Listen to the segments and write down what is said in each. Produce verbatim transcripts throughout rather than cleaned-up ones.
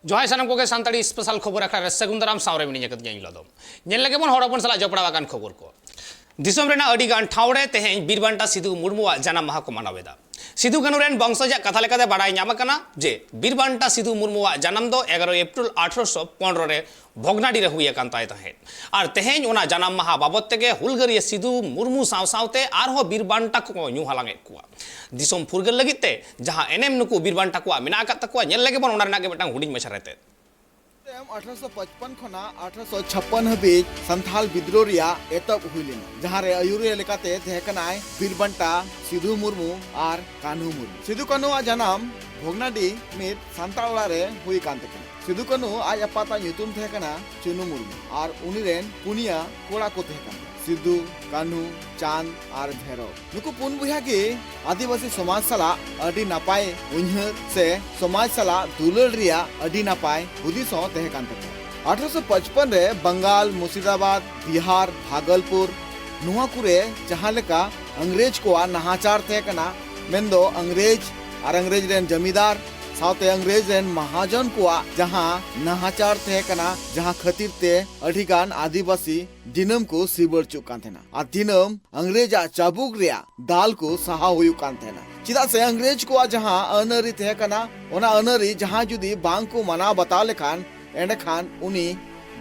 ᱡᱚᱦᱟᱨ ᱥᱟᱱᱟᱢ ᱠᱚᱜᱮ, ᱥᱟᱱᱛᱟᱲᱤ ᱥᱯᱮᱥᱟᱞ ᱠᱷᱚᱵᱚᱨ ᱟᱠᱷᱲᱟ ᱨᱮ ᱥᱟᱹᱜᱩᱱ ᱫᱟᱨᱟᱢ᱾ ᱥᱟᱶᱨᱮ ᱢᱤᱱᱟᱹᱧ ᱟᱠᱟᱫᱤᱧᱟ ᱤᱧ ᱞᱚᱫᱚᱢ᱾ ᱧᱮᱞ ᱞᱮᱜᱮ ᱵᱚᱱ ᱦᱚᱲ ᱦᱚᱯᱚᱱ ᱥᱟᱞᱟᱜ ᱡᱚᱯᱲᱟᱣ ᱟᱠᱟᱱ ᱠᱷᱚᱵᱚᱨ ᱠᱚ᱾ ᱫᱤᱥᱚᱢ ᱨᱮᱱᱟᱜ ᱟᱹᱰᱤ ᱜᱟᱱ ᱴᱷᱟᱶ ᱨᱮ ᱛᱮᱦᱮᱧ ᱵᱤᱨ ᱵᱟᱱᱴᱟ ᱥᱤᱫᱩ ᱢᱩᱨᱢᱩᱣᱟᱜ ᱡᱟᱱᱟᱢ ᱢᱟᱦᱟ ᱠᱚ ᱢᱟᱱᱟᱣ ᱮᱫᱟ᱾ ᱥᱤᱫᱩ ᱠᱟᱹᱱᱦᱩ ᱨᱮᱱ ᱵᱚᱝᱥᱚᱡᱟᱜ ᱠᱟᱛᱷᱟ ᱞᱮᱠᱟᱛᱮ ᱵᱟᱲᱟᱭ ᱧᱟᱢ ᱟᱠᱟᱱᱟ ᱡᱮ ᱵᱤᱨ ᱵᱟᱱᱴᱟ ᱥᱤᱫᱩ ᱢᱩᱨᱢᱩᱣᱟᱜ ᱡᱟᱱᱟᱢ ᱫᱚ ᱮᱜᱟᱨᱚ ᱮᱯᱨᱤᱞ ᱟᱴᱷᱨᱚᱥᱚ ᱯᱚᱱᱨᱚ ᱨᱮ ᱵᱷᱚᱜᱽᱱᱟᱰᱤ ᱨᱮ ᱦᱩᱭ ᱟᱠᱟᱱ ᱛᱟᱭ ᱛᱟᱦᱮᱸᱫ᱾ ᱟᱨ ᱛᱮᱦᱮᱧ ᱚᱱᱟ ᱡᱟᱱᱟᱢ ᱢᱟᱦᱟ ᱵᱟᱵᱚᱛ ᱛᱮᱜᱮ ᱦᱩᱞᱜᱟᱹᱨᱤᱭᱟᱹ ᱥᱤᱫᱩ ᱢᱩᱨᱢᱩ ᱥᱟᱶ ᱥᱟᱶᱛᱮ ᱟᱨᱦᱚᱸ ᱵᱤᱨ ᱵᱟᱱᱴᱟ ᱠᱚᱠᱚ ᱧᱩ ᱦᱟᱞᱟᱝ ᱮᱫ ᱠᱚᱣᱟ᱾ ᱫᱤᱥᱚᱢ ᱯᱷᱩᱨᱜᱟᱹᱞ ᱞᱟᱹᱜᱤᱫ ᱛᱮ ᱡᱟᱦᱟᱸ ᱮᱱᱮᱢ ᱱᱩᱠᱩ ᱵᱤᱨ ᱵᱟᱱᱴᱟ ᱠᱚᱣᱟᱜ ᱢᱮᱱᱟᱜ ᱟᱠᱟᱫ ᱛᱟᱠᱚᱣᱟ, ᱧᱮᱞ ᱞᱮᱜᱮ ᱵᱚᱱ ᱚᱱᱟ ᱨᱮᱱᱟᱜ ᱜᱮ ᱢᱤᱫᱴᱟᱝ ᱦᱩᱰᱤᱧ ᱢᱟᱪᱷᱟ ᱨᱮᱛᱮᱫ᱾ ᱛᱟᱭᱚᱢ ᱟᱴᱷᱨᱚᱥᱚ ᱯᱟᱸᱪᱯᱟᱱ ᱠᱷᱚᱱᱟᱜ ᱟᱴᱷᱨᱚᱥᱚ ᱪᱷᱟᱯᱯᱟᱱ ᱦᱟᱹᱵᱤᱡ ᱥᱟᱱᱛᱷᱟᱞ ᱵᱤᱫᱽᱨᱳᱦ ᱨᱮᱭᱟᱜ ᱮᱛᱚᱦᱚᱵ ᱦᱩᱭ ᱞᱮᱱᱟ, ᱡᱟᱦᱟᱸ ᱨᱮ ᱟᱹᱭᱩᱨᱤᱭᱟᱹ ᱞᱮᱠᱟᱛᱮ ᱛᱟᱦᱮᱸ ᱠᱟᱱᱟᱭ ᱵᱤᱨ ᱵᱟᱱᱴᱟ ᱥᱤᱫᱩ ᱢᱩᱨᱢᱩ ᱟᱨ ᱠᱟᱹᱱᱦᱩ ᱢᱩᱨᱢᱩ᱾ ᱥᱤᱫᱩ ᱠᱟᱹᱱᱦᱩᱣᱟᱜ ᱡᱟᱱᱟᱢ ᱵᱷᱚᱜᱽᱱᱟᱰᱤ ᱢᱤᱫ ᱥᱟᱱᱛᱟᱲ ᱚᱲᱟᱜ ᱨᱮ ᱦᱩᱭ ᱠᱟᱱ ᱛᱟᱹᱠᱤᱱᱟ᱾ ᱥᱤᱫᱩ ᱠᱟᱹᱱᱦᱩ ᱟᱡ ᱟᱯᱟᱛᱟᱜ ᱧᱩᱛᱩᱢ ᱛᱟᱦᱮᱸ ᱠᱟᱱᱟ ᱪᱩᱱᱩ ᱢᱩᱨᱢᱩ ᱟᱨ ᱩᱱᱤ ᱨᱮᱱ ᱯᱩᱱᱭᱟ ᱠᱚᱲᱟ ᱠᱚ ᱛᱟᱦᱮᱸ ᱠᱟᱱᱟ, ᱥᱤᱫᱩ, ᱠᱟᱹᱱᱦᱩ, ᱪᱟᱸᱫᱽ ᱟᱨ ᱵᱷᱮᱨᱚᱵ᱾ ᱱᱩᱠᱩ ᱯᱩᱱ ᱵᱚᱭᱦᱟ ᱜᱮ ᱟᱹᱫᱤᱵᱟᱹᱥᱤ ᱥᱚᱢᱟᱡᱽ ᱥᱟᱞᱟᱜ ᱟᱹᱰᱤ ᱱᱟᱯᱟᱭ ᱩᱭᱦᱟᱹᱨ ᱥᱮ ᱥᱚᱢᱟᱡᱽ ᱥᱟᱞᱟᱜ ᱫᱩᱞᱟᱹᱲ ᱨᱮᱭᱟᱜ ᱟᱹᱰᱤ ᱱᱟᱯᱟᱭ ᱦᱩᱫᱤᱥ ᱦᱚᱸ ᱛᱟᱦᱮᱸ ᱠᱟᱱ ᱛᱟᱠᱚᱣᱟ᱾ ᱟᱴᱷᱨᱚᱥᱚ ᱯᱟᱸᱪᱯᱟᱱ ᱨᱮ ᱵᱟᱝᱜᱟᱞ, ᱢᱩᱨᱥᱤᱫᱟᱵᱟᱫᱽ, ᱵᱤᱦᱟᱨ, ᱵᱷᱟᱜᱚᱞᱯᱩᱨ, ᱱᱚᱣᱟ ᱠᱚᱨᱮ ᱡᱟᱦᱟᱸ ᱞᱮᱠᱟ ᱤᱝᱨᱮᱡᱽ ᱠᱚᱣᱟᱜ ᱱᱟᱦᱟᱪᱟᱨ ᱛᱟᱦᱮᱸ ᱠᱟᱱᱟ, ᱢᱮᱱᱫᱚ ᱤᱝᱨᱮᱡᱽ ᱟᱨ ᱤᱝᱨᱮᱡᱽ ᱨᱮᱱ ᱡᱚᱢᱤᱫᱟᱨ ᱥᱟᱶᱛᱮ ᱤᱝᱨᱮᱡᱽ ᱨᱮᱱ ᱢᱟᱦᱟᱡᱚᱱ ᱠᱚᱣᱟᱜ ᱡᱟᱦᱟᱸ ᱱᱟᱦᱟᱪᱟᱨ ᱛᱟᱦᱮᱸ ᱠᱟᱱᱟ, ᱡᱟᱦᱟᱸ ᱠᱷᱟᱹᱛᱤᱨ ᱛᱮ ᱟᱹᱰᱤᱜᱟᱱ ᱟᱹᱫᱤᱵᱟᱹᱥᱤ ᱫᱤᱱᱟᱹᱢ ᱠᱚ ᱥᱤᱵᱟᱹᱲ ᱦᱚᱪᱚᱜ ᱠᱟᱱ ᱛᱟᱦᱮᱱᱟ ᱟᱨ ᱫᱤᱱᱟᱹᱢ ᱤᱝᱨᱮᱡᱽ ᱟᱜ ᱪᱟᱵᱩᱠ ᱨᱮᱭᱟᱜ ᱫᱟᱞ ᱠᱚ ᱥᱟᱦᱟᱣ ᱦᱩᱭᱩᱜ ᱠᱟᱱ ᱛᱟᱦᱮᱱᱟ᱾ ᱪᱮᱫᱟᱜ ᱥᱮ ᱤᱝᱨᱮᱡᱽ ᱠᱚᱣᱟᱜ ᱡᱟᱦᱟᱸ ᱟᱹᱱ ᱟᱹᱨᱤ ᱛᱟᱦᱮᱸ ᱠᱟᱱᱟ, ᱚᱱᱟ ᱟᱹᱱ ᱟᱹᱨᱤ ᱡᱟᱦᱟᱸᱭ ᱡᱩᱫᱤ ᱵᱟᱝ ᱠᱚ ᱢᱟᱱᱟᱣ ᱵᱟᱛᱟᱣ ᱞᱮᱠᱷᱟᱱ, ᱮᱸᱰᱮᱠᱷᱟᱱ ᱩᱱᱤ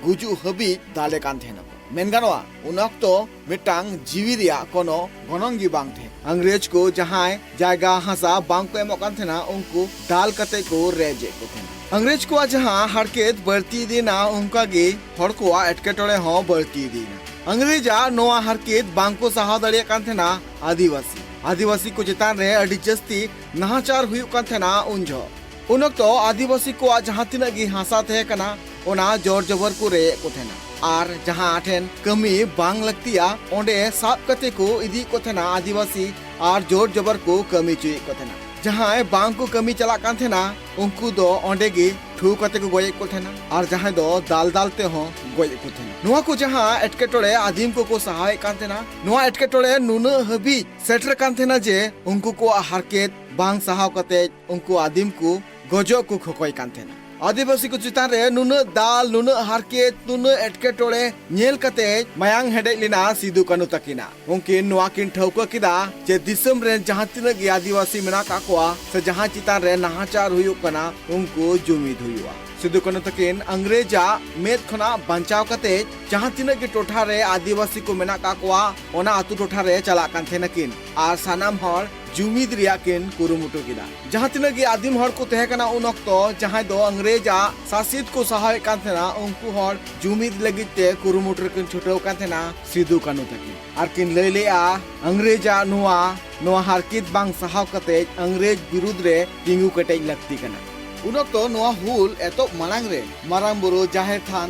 ᱜᱩᱡᱩᱜ ᱦᱟᱹᱵᱤᱡ ᱫᱟᱞᱮ ᱠᱟᱱ ᱛᱟᱦᱮᱱᱟ ᱠᱚ᱾ ᱢᱮᱱ ᱜᱟᱱᱚᱜᱼᱟ, ᱩᱱ ᱚᱠᱛᱚ ᱢᱤᱫᱴᱟᱝ ᱡᱤᱣᱤ ᱨᱮᱭᱟᱜ ᱠᱳᱱᱳ ᱜᱚᱱᱚᱝ ᱜᱮ ᱵᱟᱝ ᱛᱟᱦᱮᱸ ᱠᱟᱱᱟ᱾ ᱤᱝᱨᱮᱡᱽ ᱠᱚ ᱡᱟᱦᱟᱸᱭ ᱡᱟᱭᱜᱟ ᱦᱟᱥᱟ ᱵᱟᱝ ᱠᱚ ᱮᱢᱚᱜ ᱠᱟᱱ ᱛᱟᱦᱮᱱᱟ, ᱩᱱᱠᱩ ᱫᱟᱞ ᱠᱟᱛᱮ ᱠᱚ ᱨᱮᱡ ᱮᱫ ᱠᱚ ᱛᱟᱦᱮᱱᱟ᱾ ᱤᱝᱨᱮᱡᱽ ᱠᱚᱣᱟᱜ ᱡᱟᱦᱟᱸ ᱦᱟᱨᱠᱮᱛ ᱵᱟᱹᱲᱛᱤ ᱤᱫᱤᱭᱮᱱᱟ, ᱚᱱᱠᱟ ᱜᱮ ᱦᱚᱲ ᱠᱚᱣᱟᱜ ᱮᱴᱠᱮᱴᱚᱬᱮ ᱦᱚᱸ ᱵᱟᱹᱲᱛᱤ ᱤᱫᱤᱭᱮᱱᱟ᱾ ᱤᱝᱨᱮᱡᱽ ᱟᱜ ᱱᱚᱣᱟ ᱦᱟᱨᱠᱮᱛ ᱵᱟᱝ ᱠᱚ ᱥᱟᱦᱟᱣ ᱫᱟᱲᱮᱭᱟᱜ ᱠᱟᱱ ᱛᱟᱦᱮᱱᱟ ᱟᱹᱫᱤᱵᱟᱹᱥᱤ᱾ ᱟᱹᱫᱤᱵᱟᱹᱥᱤ ᱠᱚ ᱪᱮᱛᱟᱱ ᱨᱮ ᱟᱹᱰᱤ ᱡᱟᱹᱥᱛᱤ ᱱᱟᱦᱟᱪᱟᱨ ᱦᱩᱭᱩᱜ ᱠᱟᱱ ᱛᱟᱦᱮᱱᱟ ᱩᱱ ᱡᱚᱦᱚᱜ᱾ ᱩᱱ ᱚᱠᱛᱚ ᱟᱹᱫᱤᱵᱟᱹᱥᱤ ᱠᱚᱣᱟᱜ ᱡᱟᱦᱟᱸ ᱛᱤᱱᱟᱹᱜ ᱜᱮ ᱦᱟᱥᱟ ᱛᱟᱦᱮᱸ ᱠᱟᱱᱟ, ᱚᱱᱟ ᱡᱳᱨ ᱡᱚᱵᱚᱨ ᱠᱚ ᱨᱮᱡ ᱮᱫ ᱠᱚ ᱛᱟᱦᱮᱱᱟ᱾ ᱟᱨ ᱡᱟᱦᱟᱸ ᱴᱷᱮᱱ ᱠᱟᱹᱢᱤ ᱵᱟᱝ ᱞᱟᱹᱠᱛᱤᱭᱟ, ᱚᱸᱰᱮ ᱥᱟᱵ ᱠᱟᱛᱮ ᱠᱚ ᱤᱫᱤᱭᱮᱫ ᱠᱚ ᱛᱟᱦᱮᱱᱟ ᱟᱹᱫᱤᱵᱟᱹᱥᱤ ᱟᱨ ᱡᱳᱨ ᱡᱚᱵᱚᱨ ᱠᱚ ᱠᱟᱹᱢᱤ ᱦᱚᱪᱚᱭᱮᱫ ᱠᱚ ᱛᱟᱦᱮᱱᱟ᱾ ᱡᱟᱦᱟᱸᱭ ᱵᱟᱝ ᱠᱚ ᱠᱟᱹᱢᱤ ᱪᱟᱞᱟᱜ ᱠᱟᱱ ᱛᱟᱦᱮᱱᱟ, ᱩᱱᱠᱩ ᱫᱚ ᱚᱸᱰᱮ ᱜᱮ ᱴᱷᱩ ᱠᱟᱛᱮ ᱠᱚ ᱜᱚᱡ ᱮᱫ ᱠᱚ ᱛᱟᱦᱮᱱᱟ ᱟᱨ ᱡᱟᱦᱟᱸᱭ ᱫᱚ ᱫᱟᱞ ᱫᱟᱞ ᱛᱮᱦᱚᱸ ᱜᱚᱡ ᱮᱫ ᱠᱚ ᱛᱟᱦᱮᱱᱟ᱾ ᱱᱚᱣᱟ ᱠᱚ ᱡᱟᱦᱟᱸ ᱮᱴᱠᱮᱴᱚᱬᱮ ᱟᱹᱫᱤᱢ ᱠᱚᱠᱚ ᱥᱟᱦᱟᱣᱮᱫ ᱠᱟᱱ ᱛᱟᱦᱮᱱᱟ, ᱱᱚᱣᱟ ᱮᱴᱠᱮᱴᱚᱬᱮ ᱱᱩᱱᱟᱹᱜ ᱦᱟᱹᱵᱤᱡ ᱥᱮᱴᱮᱨ ᱠᱟᱱ ᱛᱟᱦᱮᱱᱟ ᱡᱮ ᱩᱱᱠᱩ ᱠᱚᱣᱟᱜ ᱦᱟᱨᱠᱮᱛ ᱵᱟᱝ ᱥᱟᱦᱟᱣ ᱠᱟᱛᱮ ᱩᱱᱠᱩ ᱟᱹᱫᱤᱢ ᱠᱚ ᱜᱚᱡᱚᱜ ᱠᱚ ᱠᱷᱚᱠᱚᱭ ᱠᱟᱱ ᱛᱟᱦᱮᱱᱟ᱾ ᱟᱹᱫᱤᱵᱟᱹᱥᱤ ᱠᱚ ᱪᱮᱛᱟᱱ ᱨᱮ ᱱᱩᱱᱟᱹᱜ ᱫᱟᱞ, ᱱᱩᱱᱟᱹᱜ ᱦᱟᱨᱠᱮᱛ, ᱱᱩᱱᱟᱹᱜ ᱮᱴᱠᱮᱴᱚᱬᱮ ᱧᱮᱞ ᱠᱟᱛᱮ ᱢᱟᱭᱟᱝ ᱦᱮᱰᱮᱡ ᱞᱮᱱᱟ ᱥᱤᱫᱩ ᱠᱟᱹᱱᱩ ᱛᱟᱹᱠᱤᱱᱟᱜ᱾ ᱩᱱᱠᱤᱱ ᱱᱚᱣᱟ ᱠᱤᱱ ᱴᱷᱟᱹᱣᱠᱟᱹ ᱠᱮᱫᱟ ᱡᱮ ᱫᱤᱥᱚᱢ ᱨᱮᱱ ᱡᱟᱦᱟᱸ ᱛᱤᱱᱟᱹᱜ ᱜᱮ ᱟᱹᱫᱤᱵᱟᱹᱥᱤ ᱢᱮᱱᱟᱜ ᱠᱟᱜ ᱠᱚᱣᱟ ᱥᱮ ᱡᱟᱦᱟᱸ ᱪᱮᱛᱟᱱ ᱨᱮ ᱱᱟᱦᱟᱪᱟᱨ ᱦᱩᱭᱩᱜ ᱠᱟᱱᱟ, ᱩᱱᱠᱩ ᱡᱩᱢᱤᱫ ᱦᱩᱭᱩᱜᱼᱟ᱾ ᱥᱤᱫᱩ ᱠᱟᱹᱱᱩ ᱛᱟᱹᱠᱤᱱ ᱤᱝᱨᱮᱡᱽ ᱟᱜ ᱢᱮᱫ ᱠᱷᱚᱱᱟᱜ ᱵᱟᱧᱪᱟᱣ ᱠᱟᱛᱮ ᱡᱟᱦᱟᱸ ᱛᱤᱱᱟᱹᱜ ᱜᱮ ᱴᱚᱴᱷᱟ ᱨᱮ ᱟᱹᱫᱤᱵᱟᱹᱥᱤ ᱠᱚ ᱢᱮᱱᱟᱜ ᱠᱟᱜ ᱠᱚᱣᱟ, ᱚᱱᱟ ᱟᱹᱛᱩ ᱴᱚᱴᱷᱟ ᱨᱮ ᱪᱟᱞᱟᱜ ᱠᱟᱱ ᱛᱟᱦᱮᱱᱟ ᱠᱤᱱ ᱟᱨ ᱥᱟᱱᱟᱢ ᱦᱚᱲ ᱡᱩᱢᱤᱫ ᱨᱮᱭᱟᱜ ᱠᱤᱱ ᱠᱩᱨᱩᱢᱩᱴᱩ ᱠᱮᱫᱟ᱾ ᱡᱟᱦᱟᱸ ᱛᱤᱱᱟᱹᱜ ᱜᱮ ᱟᱹᱫᱤᱢ ᱦᱚᱲ ᱠᱚ ᱛᱟᱦᱮᱸ ᱠᱟᱱᱟ ᱩᱱ ᱚᱠᱛᱚ, ᱡᱟᱦᱟᱸᱭ ᱫᱚ ᱤᱝᱨᱮᱡᱽ ᱟᱜ ᱥᱟᱥᱮᱛ ᱠᱚ ᱥᱟᱦᱟᱣᱮᱫ ᱠᱟᱱ ᱛᱟᱦᱮᱱᱟ, ᱩᱱᱠᱩ ᱦᱚᱲ ᱡᱩᱢᱤᱫ ᱞᱟᱹᱜᱤᱫ ᱛᱮ ᱠᱩᱨᱩᱢᱩᱴᱩ ᱨᱮᱠᱤᱱ ᱪᱷᱩᱴᱟᱹᱣ ᱠᱟᱱ ᱛᱟᱦᱮᱱᱟ ᱥᱤᱫᱩ ᱠᱟᱹᱱᱩ ᱛᱟᱹᱠᱤᱱ᱾ ᱟᱨ ᱠᱤᱱ ᱞᱟᱹᱭ ᱞᱮᱜᱼᱟ, ᱤᱝᱨᱮᱡᱽ ᱟᱜ ᱱᱚᱣᱟ, ᱱᱚᱣᱟ ᱦᱟᱨᱠᱮᱛ ᱵᱟᱝ ᱥᱟᱦᱟᱣ ᱠᱟᱛᱮ ᱤᱝᱨᱮᱡᱽ ᱵᱤᱨᱩᱫᱽ ᱨᱮ ᱛᱤᱸᱜᱩ ᱠᱮᱴᱮᱡ ᱞᱟᱹᱠᱛᱤ ᱠᱟᱱᱟ᱾ ᱩᱱ ᱚᱠᱛᱚ ᱱᱚᱣᱟ ᱦᱩᱞ ᱮᱛᱚᱦᱚᱵ ᱢᱟᱲᱟᱝ ᱨᱮ ᱢᱟᱨᱟᱝ ᱵᱩᱨᱩ, ᱡᱟᱦᱮᱨ ᱛᱷᱟᱱ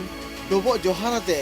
ᱰᱚᱵᱚᱜ ᱡᱚᱦᱟᱨ ᱟᱛᱮ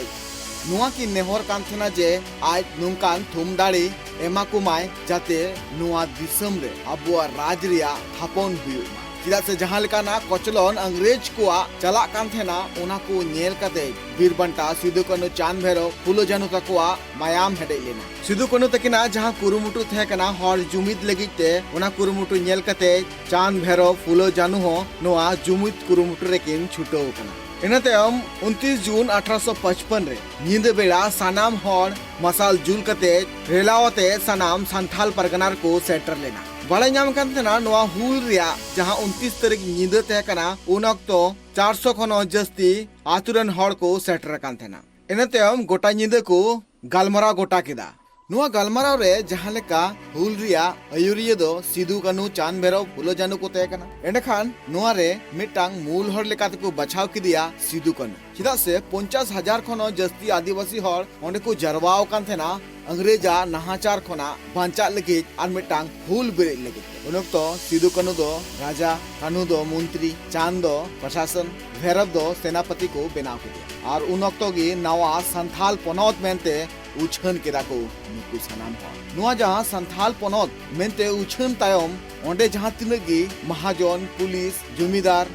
ᱱᱚᱣᱟ ᱠᱤᱱ ᱱᱮᱦᱚᱨ ᱠᱟᱱ ᱛᱟᱦᱮᱱᱟ ᱡᱮ ᱟᱡ ᱱᱚᱝᱠᱟᱱ ᱛᱷᱩᱢ ᱫᱟᱲᱮ ᱮᱢᱟ ᱠᱚᱢᱟᱭ, ᱡᱟᱛᱮ ᱱᱚᱣᱟ ᱫᱤᱥᱚᱢ ᱨᱮ ᱟᱵᱚᱣᱟᱜ ᱨᱟᱡᱽ ᱨᱮᱭᱟᱜ ᱛᱷᱟᱯᱚᱱ ᱦᱩᱭᱩᱜ ᱢᱟ᱾ ᱪᱮᱫᱟᱜ ᱥᱮ ᱡᱟᱦᱟᱸ ᱞᱮᱠᱟᱱᱟᱜ ᱠᱚᱪᱞᱚᱱ ᱤᱝᱨᱮᱡᱽ ᱠᱚᱣᱟᱜ ᱪᱟᱞᱟᱜ ᱠᱟᱱ ᱛᱟᱦᱮᱱᱟ, ᱚᱱᱟ ᱠᱚ ᱧᱮᱞ ᱠᱟᱛᱮ ᱵᱤᱨ ᱵᱟᱱᱴᱟ ᱥᱤᱫᱩ ᱠᱟᱹᱱᱩ, ᱪᱟᱸᱫᱽ ᱵᱷᱮᱨᱚᱵ, ᱯᱷᱩᱞᱳ ᱡᱷᱟᱱᱩ ᱛᱟᱠᱚᱣᱟᱜ ᱢᱟᱭᱟᱢ ᱦᱮᱰᱮᱡ ᱞᱮᱱᱟ᱾ ᱥᱤᱫᱩ ᱠᱟᱹᱱᱩ ᱛᱟᱹᱠᱤᱱᱟᱜ ᱡᱟᱦᱟᱸ ᱠᱩᱨᱩᱢᱩᱴᱩ ᱛᱟᱦᱮᱸ ᱠᱟᱱᱟ ᱦᱚᱲ ᱡᱩᱢᱤᱫ ᱞᱟᱹᱜᱤᱫ ᱛᱮ, ᱚᱱᱟ ᱠᱩᱨᱩᱢᱩᱴᱩ ᱧᱮᱞ ᱠᱟᱛᱮ ᱪᱟᱸᱫᱽ ᱵᱷᱮᱨᱚᱵ, ᱯᱷᱩᱞᱳ ᱡᱷᱟᱱᱩ ᱦᱚᱸ ᱱᱚᱣᱟ ᱡᱩᱢᱤᱫ ᱠᱩᱨᱩᱢᱩᱴᱩ ᱨᱮᱠᱤᱱ ᱪᱷᱩᱴᱟᱹᱣ ᱠᱟᱱᱟ᱾ ᱤᱱᱟᱹ ᱛᱟᱭᱚᱢ ᱩᱱᱛᱤᱥ ᱡᱩᱱ ᱟᱴᱷᱨᱚᱥᱚ ᱯᱟᱸᱪᱯᱟᱱ ᱨᱮ ᱧᱤᱫᱟᱹ ᱵᱮᱲᱟ ᱥᱟᱱᱟᱢ ᱦᱚᱲ ᱢᱟᱨᱥᱟᱞ ᱡᱩᱞ ᱠᱟᱛᱮ ᱨᱮᱞᱟᱣ ᱟᱛᱮ ᱥᱟᱱᱟᱢ ᱥᱟᱱᱛᱷᱟᱞ ᱯᱟᱨᱜᱟᱱᱟ ᱨᱮᱠᱚ ᱥᱮᱴᱮᱨ ᱞᱮᱱᱟ᱾ ᱵᱟᱲᱟᱭ ᱧᱟᱢ ᱠᱟᱱ ᱛᱟᱦᱮᱱᱟ ᱱᱚᱣᱟ ᱦᱩᱞ ᱨᱮᱭᱟᱜ ᱡᱟᱦᱟᱸ ᱩᱱᱛᱤᱥ ᱛᱟᱹᱨᱤᱠᱷ ᱧᱤᱫᱟᱹ ᱛᱟᱦᱮᱸ ᱠᱟᱱᱟ, ᱩᱱ ᱚᱠᱛᱚ ᱪᱟᱨᱥᱚ ᱠᱷᱚᱱ ᱦᱚᱸ ᱡᱟᱹᱥᱛᱤ ᱟᱛᱳ ᱨᱮᱱ ᱦᱚᱲ ᱠᱚ ᱥᱮᱴᱮᱨ ᱟᱠᱟᱱ ᱛᱟᱦᱮᱱᱟ᱾ ᱤᱱᱟᱹ ᱛᱟᱭᱚᱢ ᱜᱚᱴᱟ ᱧᱤᱫᱟᱹ ᱠᱚ ᱜᱟᱞᱢᱟᱨᱟᱣ ᱜᱚᱴᱟ ᱠᱮᱫᱟ᱾ ᱱᱚᱣᱟ ᱜᱟᱞᱢᱟᱨᱟᱣ ᱨᱮ ᱡᱟᱦᱟᱸ ᱞᱮᱠᱟ ᱦᱩᱞ ᱨᱮᱭᱟᱜ ᱟᱹᱭᱩᱨᱤᱭᱟᱹ ᱫᱚ ᱥᱤᱫᱩ ᱠᱟᱹᱱᱩ, ᱪᱟᱸᱫᱽ ᱵᱷᱮᱨᱚᱵ, ᱯᱷᱩᱞᱳ ᱡᱷᱟᱱᱩ ᱠᱚ ᱛᱟᱦᱮᱸ ᱠᱟᱱᱟ, ᱮᱸᱰᱮᱠᱷᱟᱱ ᱱᱚᱣᱟ ᱨᱮ ᱢᱤᱫᱴᱟᱝ ᱢᱩᱞ ᱦᱚᱲ ᱞᱮᱠᱟ ᱛᱮᱠᱚ ᱵᱟᱪᱷᱟᱣ ᱠᱮᱫᱮᱭᱟ ᱥᱤᱫᱩ ᱠᱟᱹᱱᱩ᱾ ᱪᱮᱫᱟᱜ ᱥᱮ ᱯᱚᱧᱪᱟᱥ ᱦᱟᱡᱟᱨ ᱠᱷᱚᱱ ᱦᱚᱸ ᱡᱟᱹᱥᱛᱤ ᱟᱹᱫᱤᱵᱟᱹᱥᱤ ᱦᱚᱲ ᱚᱸᱰᱮ ᱠᱚ ᱡᱟᱨᱣᱟ ᱟᱠᱟᱱ ᱛᱟᱦᱮᱱᱟ ᱤᱝᱨᱮᱡᱽ ᱟᱜ ᱱᱟᱦᱟᱪᱟᱨ ᱠᱷᱚᱱᱟᱜ ᱵᱟᱧᱪᱟᱜ ᱞᱟᱹᱜᱤᱫ ᱟᱨ ᱢᱤᱫᱴᱟᱝ ᱦᱩᱞ ᱵᱮᱨᱮᱫ ᱞᱟᱹᱜᱤᱫ ᱛᱮ᱾ ᱩᱱ ᱚᱠᱛᱚ ᱥᱤᱫᱩ ᱠᱟᱹᱱᱩ ᱫᱚ ᱨᱟᱡᱟ, ᱠᱟᱹᱱᱦᱩ ᱫᱚ ᱢᱚᱱᱛᱨᱤ, ᱪᱟᱸᱫᱽ ᱫᱚ ᱯᱨᱚᱥᱟᱥᱚᱱ, ᱵᱷᱮᱨᱚᱵ ᱫᱚ ᱥᱮᱱᱟᱯᱚᱛᱤ ᱠᱚ ᱵᱮᱱᱟᱣ ᱠᱮᱫᱮᱭᱟ᱾ ᱟᱨ ᱩᱱ ᱚᱠᱛᱚ ᱜᱮ ᱱᱟᱣᱟ ᱥᱟᱱᱛᱷᱟᱞ ᱯᱚᱱᱚᱛ ᱢᱮᱱᱛᱮ ᱩᱪᱷᱟᱹᱱ ᱠᱮᱫᱟ ᱠᱚ ᱱᱩᱠᱩ ᱥᱟᱱᱟᱢ ᱦᱚᱲ᱾ ᱱᱚᱣᱟ ᱡᱟᱦᱟᱸ ᱥᱟᱱᱛᱷᱟᱞ ᱯᱚᱱᱚᱛ ᱢᱮᱱᱛᱮ ᱩᱪᱷᱟᱹᱱ ᱛᱟᱭᱚᱢ, ᱚᱸᱰᱮ ᱡᱟᱦᱟᱸ ᱛᱤᱱᱟᱹᱜ ᱜᱮ ᱢᱟᱦᱟᱡᱚᱱ, ᱯᱩᱞᱤᱥ, ᱡᱚᱢᱤᱫᱟᱨ,